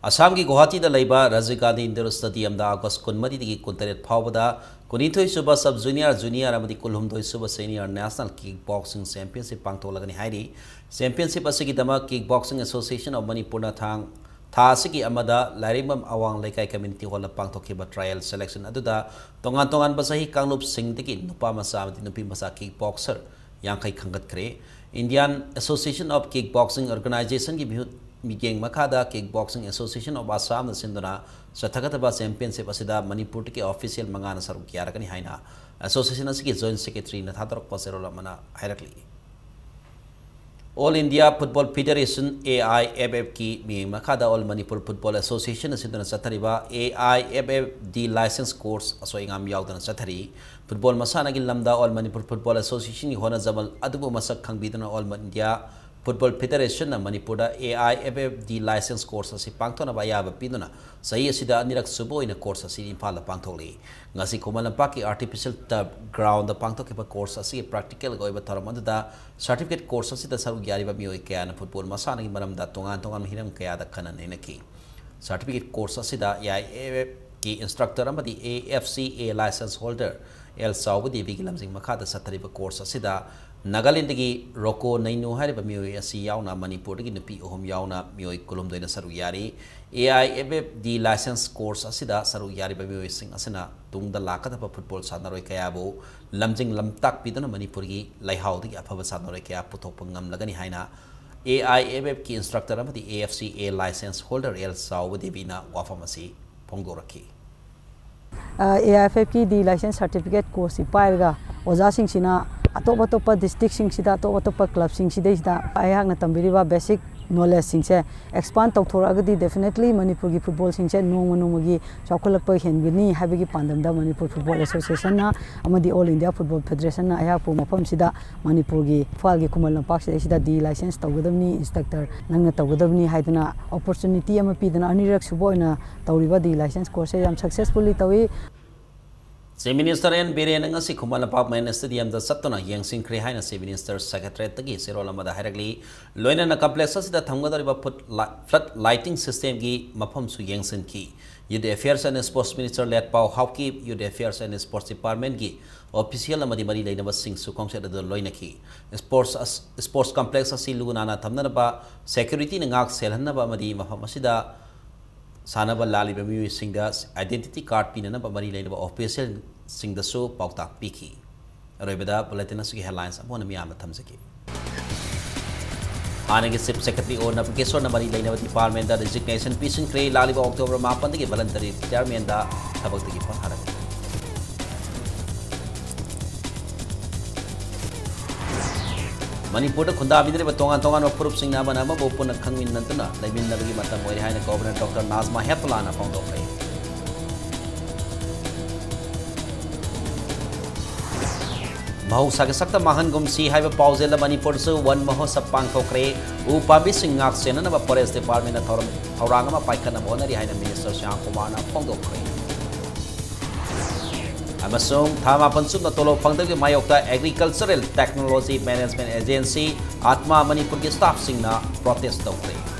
ꯑꯁꯥꯝꯒꯤ ꯒꯨꯋꯥꯍꯥꯇꯤꯗ ꯂꯩꯕ ꯔꯥꯖꯤꯚ ꯒꯥꯟꯙꯤ ꯏꯟꯗꯣꯔ ꯁ꯭ꯇꯦꯗꯤꯌꯝꯗ ꯑꯥꯒꯁ ꯀꯨꯟꯃꯔꯤꯗꯒꯤ ꯀꯨꯟꯇꯔꯦꯠ ꯐꯥꯎꯕꯗ ꯀꯨꯟꯅꯤꯊꯣꯏ ꯁꯨꯕ Sub Junior, Junior ꯑꯃꯗꯤ ꯀꯨꯟꯍꯨꯝꯗꯣꯏ ꯁꯨꯕ Senior National Kick Boxing Championship ꯄꯥꯡꯊꯣꯛꯂꯒꯅꯤ ꯍꯥꯏꯔꯤ꯫ Championship ꯑꯁꯤꯒꯤꯗꯃꯛ Kick Boxing Association of ꯃꯅꯤꯄꯨꯔꯅ ꯊꯥꯡ, ꯊꯥ ꯑꯁꯤꯒꯤ ꯑꯃꯗ ꯂꯥꯏꯔꯦꯝꯕꯝ ꯑꯋꯥꯡ ꯂꯩꯀꯥꯏ community hallꯗ ꯄꯥꯡꯊꯣꯛꯈꯤꯕ trial selection ꯑꯗꯨꯗ ꯇꯣꯉꯥꯟ ꯇꯣꯉꯥꯟꯕ ꯆꯍꯤ ꯀꯥꯡꯂꯨꯞꯁꯤꯡꯗꯒꯤ ꯅꯨꯄꯥ ꯃꯆꯥ ꯑꯃꯗꯤ ꯅꯨꯄꯤ ꯃꯆꯥ kick boxer ꯌꯥꯡꯈꯩ ꯈꯟꯒꯠꯈ꯭ꯔꯦ꯫ Indian Association of Kick Boxing Organizationꯒꯤ ꯃꯤꯍꯨꯠ ꯃꯤꯠꯌꯦꯡ ꯃꯈꯥꯗ Kick Boxing Association of Assam ꯅ ꯁꯤꯟꯗꯨꯅ ꯆꯠꯊꯒꯗꯕ championship ꯑꯁꯤꯗ ꯃꯅꯤꯄꯨꯔꯗꯒꯤ official ꯃꯉꯥꯅ ꯁꯔꯨꯛ ꯌꯥꯔꯒꯅꯤ ꯍꯥꯏꯅ association ꯑꯁꯤꯒꯤ joint secretary ꯅ ꯊꯥꯗꯣꯔꯛꯄ ꯆꯦꯔꯣꯜ ꯑꯃꯅ ꯍꯥꯏꯔꯛꯂꯤ꯫ All India Football Federation, A I F F ꯀꯤ ꯃꯤꯠꯌꯦꯡ ꯃꯈꯥꯗ All Manipur Football Association ꯅ ꯁꯤꯟꯗꯨꯅ ꯆꯠꯊꯔꯤꯕ A I F F D license course ꯑꯁꯣꯏ ꯑꯉꯥꯝ ꯌꯥꯎꯗꯅ ꯆꯠꯊꯔꯤ꯫ Football ꯃꯁꯥꯟꯅꯒꯤ ꯂꯝꯗ All Manipur Football Association ꯒꯤ ꯍꯣꯠꯅꯖꯃꯜ ꯑꯗꯨꯕꯨ ꯃꯁꯛ ꯈꯪꯕꯤꯗꯨꯅ All India Football Federation ꯅ ꯃꯅꯤꯄꯨꯔꯗ A I F F D license course ꯑꯁꯤ ꯄꯥꯡꯊꯣꯛꯅꯕ ꯑꯌꯥꯕ ꯄꯤꯗꯨꯅ ꯆꯍꯤ ꯑꯁꯤꯗ ꯑꯅꯤꯔꯛ ꯁꯨꯕ ꯑꯣꯏꯅ course ꯑꯁꯤ ꯏꯝꯐꯥꯜꯗ ꯄꯥꯡꯊꯣꯛꯂꯤ꯫ ꯉꯁꯤ ꯈꯨꯃꯟ ꯂꯝꯄꯥꯛꯀꯤ artificial turf ground ꯗ ꯄꯥꯡꯊꯣꯛꯈꯤꯕ course ꯑꯁꯤꯒꯤ practical ꯒꯤ ꯑꯣꯏꯕ ꯊꯧꯔꯝ ꯑꯗꯨꯗ certificate course ꯑꯁꯤꯗ ꯁꯔꯨꯛ ꯌꯥꯔꯤꯕ ꯃꯤꯑꯣꯏ ꯀꯌꯥꯅ football ꯃꯁꯥꯟꯅꯒꯤ ꯃꯔꯝꯗ ꯇꯣꯉꯥꯟ ꯇꯣꯉꯥꯟꯕ ꯍꯤꯔꯝ ꯀꯌꯥꯗ ꯈꯟꯅ ꯅꯩꯅꯈꯤ꯫ Certificate course ꯑꯁꯤꯗ A I F F ꯀꯤ instructor ꯑꯃꯗꯤ A F C A license holder L ꯆꯥꯎꯕ ꯗꯦꯕꯤꯒꯤ ꯂꯝꯖꯤꯡ ꯃꯈꯥꯗ ꯆꯠꯊꯔꯤꯕ course ꯑꯁꯤꯗ ꯅꯥꯒꯥꯂꯦꯟꯗꯒꯤ ꯔꯣꯀꯣ ꯅꯩꯅꯨ ꯍꯥꯏꯔꯤꯕ ꯃꯤꯑꯣꯏ ꯑꯁꯤ ꯌꯥꯎꯅ ꯃꯅꯤꯄꯨꯔꯗꯒꯤ ꯅꯨꯄꯤ ꯑꯍꯨꯝ ꯌꯥꯎꯅ ꯃꯤꯑꯣꯏ ꯀꯨꯟꯍꯨꯝꯗꯣꯏꯅ ꯁꯔꯨꯛ ꯌꯥꯔꯤ꯫ A I F F D license course ꯑꯁꯤꯗ ꯁꯔꯨꯛ ꯌꯥꯔꯤꯕ ꯃꯤꯑꯣꯏꯁꯤꯡ ꯑꯁꯤꯅ ꯇꯨꯡꯗ ꯂꯥꯛꯀꯗꯕ football ꯁꯥꯟꯅꯔꯣꯏ ꯀꯌꯥꯕꯨ ꯂꯝꯖꯤꯡ ꯂꯝꯇꯥꯛꯄꯤꯗꯨꯅ ꯃꯅꯤꯄꯨꯔꯒꯤ ꯂꯩꯍꯥꯎꯗꯒꯤ ꯑꯐꯕ ꯁꯥꯟꯅꯔꯣꯏ ꯀꯌꯥ ꯄꯨꯊꯣꯛꯄ ꯉꯝꯂꯒꯅꯤ ꯍꯥꯏꯅ A I F F ꯀꯤ instructor ꯑꯃꯗꯤ A F C A license holder L ꯆꯥꯎꯕ ꯗꯦꯕꯤꯅ ꯋꯥꯐꯝ ꯑꯁꯤ ꯐꯣꯡꯗꯣꯔꯛꯈꯤ꯫ ꯑꯦ ꯑꯥꯏ ꯑꯦꯐ ꯑꯦꯐ ꯀꯤ D license certificate course ꯁꯤ ꯄꯥꯏꯔꯒ ꯑꯣꯖꯥꯁꯤꯡꯁꯤꯅ ꯑꯇꯣꯞ ꯑꯇꯣꯞꯄ district ꯁꯤꯡꯁꯤꯗ, ꯑꯇꯣꯞ ꯑꯇꯣꯞꯄ club ꯁꯤꯡꯁꯤꯗꯩꯁꯤꯗ ꯑꯩꯍꯥꯛꯅ ꯇꯝꯕꯤꯔꯤꯕ basic knowledge ꯁꯤꯡꯁꯦ expand ꯇꯧꯊꯣꯔꯛꯑꯒꯗꯤ definitely ꯃꯅꯤꯄꯨꯔꯒꯤ football ꯁꯤꯡꯁꯦ ꯅꯣꯡꯃ ꯅꯣꯡꯃꯒꯤ ꯆꯥꯎꯈꯠꯂꯛꯄ ꯍꯦꯟꯒꯅꯤ ꯍꯥꯏꯕꯒꯤ ꯄꯥꯟꯗꯝꯗ ꯃꯅꯤꯄꯨꯔ Football Association ꯅ ꯑꯃꯗꯤ All India Football Federation ꯅ ꯑꯩꯍꯥꯛꯄꯨ ꯃꯐꯝꯁꯤꯗ ꯃꯅꯤꯄꯨꯔꯒꯤ ꯏꯝꯐꯥꯜꯒꯤ ꯈꯨꯃꯟ ꯂꯝꯄꯥꯛꯁꯤꯗꯩꯁꯤꯗ D license ꯇꯧꯒꯗꯕꯅꯤ, instructor ꯅꯪꯅ ꯇꯧꯒꯗꯕꯅꯤ ꯍꯥꯏꯗꯨꯅ opportunity ꯑꯃ ꯄꯤꯗꯨꯅ ꯑꯅꯤꯔꯛ ꯁꯨꯕ ꯑꯣꯏꯅ ꯇꯧꯔꯤꯕ D license course ꯁꯦ ꯌꯥꯝ successfully ꯇꯧꯏ꯫ Chief Minister N ꯕꯤꯔꯦꯟꯅ ꯉꯁꯤ ꯈꯨꯃꯟ ꯂꯝꯄꯥꯛ main stadium ꯗ ꯆꯠꯇꯨꯅ ꯌꯦꯡꯁꯤꯟꯈ꯭ꯔꯦ ꯍꯥꯏꯅ Chief Minister Secretariat ꯇꯒꯤ ꯆꯦꯔꯣꯜ ꯑꯃꯗ ꯍꯥꯏꯔꯛꯂꯤ꯫ ꯂꯣꯏꯅꯅ complex ꯑꯁꯤꯗ ꯊꯝꯒꯗꯧꯔꯤꯕ foot li-, flood lighting system ꯒꯤ ꯃꯐꯝꯁꯨ ꯌꯦꯡꯁꯤꯟꯈꯤ꯫ Youth Affairs and Sports Minister ꯂꯦꯠꯄꯥꯎ Haokip, Youth Affairs and Sports Department ꯀꯤ official ꯑꯃꯗꯤ ꯃꯔꯤ ꯂꯩꯅꯕꯁꯤꯡꯁꯨ ꯈꯣꯡꯆꯠ ꯑꯗꯨꯗ ꯂꯣꯏꯅꯈꯤ꯫ Sports ꯑꯁ-, sports complex ꯑꯁꯤ ꯂꯨ ꯅꯥꯟꯅ ꯊꯝꯅꯅꯕ, security ꯅ ꯉꯥꯛ ꯁꯦꯜꯍꯟꯅꯕ ꯑꯃꯗꯤ ꯃꯐꯝ ꯑꯁꯤꯗ ꯁꯥꯟꯅꯕ ꯂꯥꯛꯂꯤꯕ ꯃꯤꯑꯣꯏꯁꯤꯡꯗ identity card ꯄꯤꯅꯅꯕ ꯃꯔꯤ ꯂꯩꯅꯕ official ꯁꯤꯡꯗꯁꯨ ꯄꯥꯎꯇꯥꯛ ꯄꯤꯈꯤ꯫ ꯑꯔꯣꯏꯕꯗ bulletin ꯑꯁꯤꯒꯤ headlines ꯑꯃꯨꯛ ꯍꯟꯅ ꯃꯤꯌꯥꯝꯗ ꯊꯝꯖꯒꯦ꯫ ꯍꯥꯟꯅꯒꯤ Chief Secretary ꯑꯣ ꯅꯕꯀꯦꯁꯣꯔꯅ ꯃꯔꯤ ꯂꯩꯅꯕ departmentꯇ resignation ꯄꯤꯁꯤꯟꯈ꯭ꯔꯦ꯫ ꯂꯥꯛꯂꯤꯕ October ꯃꯥꯄꯟꯗꯒꯤ voluntary retirementꯇ ꯊꯕꯛꯇꯒꯤ ꯄꯣꯊꯥꯔꯒꯅꯤ꯫ ꯃꯅꯤꯄꯨꯔꯗ ꯈꯨꯟꯗꯥꯃꯤꯟꯅꯔꯤꯕ ꯇꯣꯉꯥꯟ ꯇꯣꯉꯥꯟꯕ ꯐꯨꯔꯨꯞꯁꯤꯡꯅ ꯑꯃꯅ ꯑꯃꯕꯨ ꯄꯨꯟꯅ ꯈꯪꯃꯤꯟꯅꯗꯨꯅ ꯂꯩꯃꯤꯟꯅꯕꯒꯤ ꯃꯇꯝ ꯑꯣꯏꯔꯦ ꯍꯥꯏꯅ Governor Doctor ꯅꯥꯖꯃꯥ ꯍꯦꯞꯇꯨꯂꯥꯅ ꯐꯣꯡꯗꯣꯛꯈ꯭ꯔꯦ꯫ ꯃꯍꯧꯁꯥꯒꯤ ꯁꯛꯇꯝ ꯃꯥꯡꯍꯟꯒꯨꯝꯁꯤ ꯍꯥꯏꯕ ꯄꯥꯎꯖꯦꯜꯗ ꯃꯅꯤꯄꯨꯔꯗꯁꯨ ꯋꯟ ꯃꯍꯣꯠꯁꯕ ꯄꯥꯡꯊꯣꯛꯈ꯭ꯔꯦ꯫ ꯎ ꯄꯥꯝꯕꯤꯁꯤꯡ ꯉꯥꯛ ꯁꯦꯟꯅꯅꯕ Forest Departmentꯅ ꯊꯧꯔꯝ ꯊꯧꯔꯥꯡ ꯑꯃ ꯄꯥꯏꯈꯠꯅꯕ ꯍꯣꯠꯅꯔꯤ ꯍꯥꯏꯅ Minister ꯁ꯭ꯌꯥꯝ ꯀꯨꯃꯥꯔꯅ ꯐꯣꯡꯗꯣꯛꯈ꯭ꯔꯦ꯫ ꯑꯃꯁꯨꯡ ꯊꯥ ꯃꯥꯄꯟ ꯆꯨꯞꯅ ꯇꯣꯂꯣꯞ ꯐꯪꯗꯕꯒꯤ ꯃꯥꯌꯣꯛꯇ Agricultural Technology Management Agency, ATMA, ꯃꯅꯤꯄꯨꯔꯒꯤ staffꯁꯤꯡꯅ protest ꯇꯧꯈ꯭ꯔꯦ꯫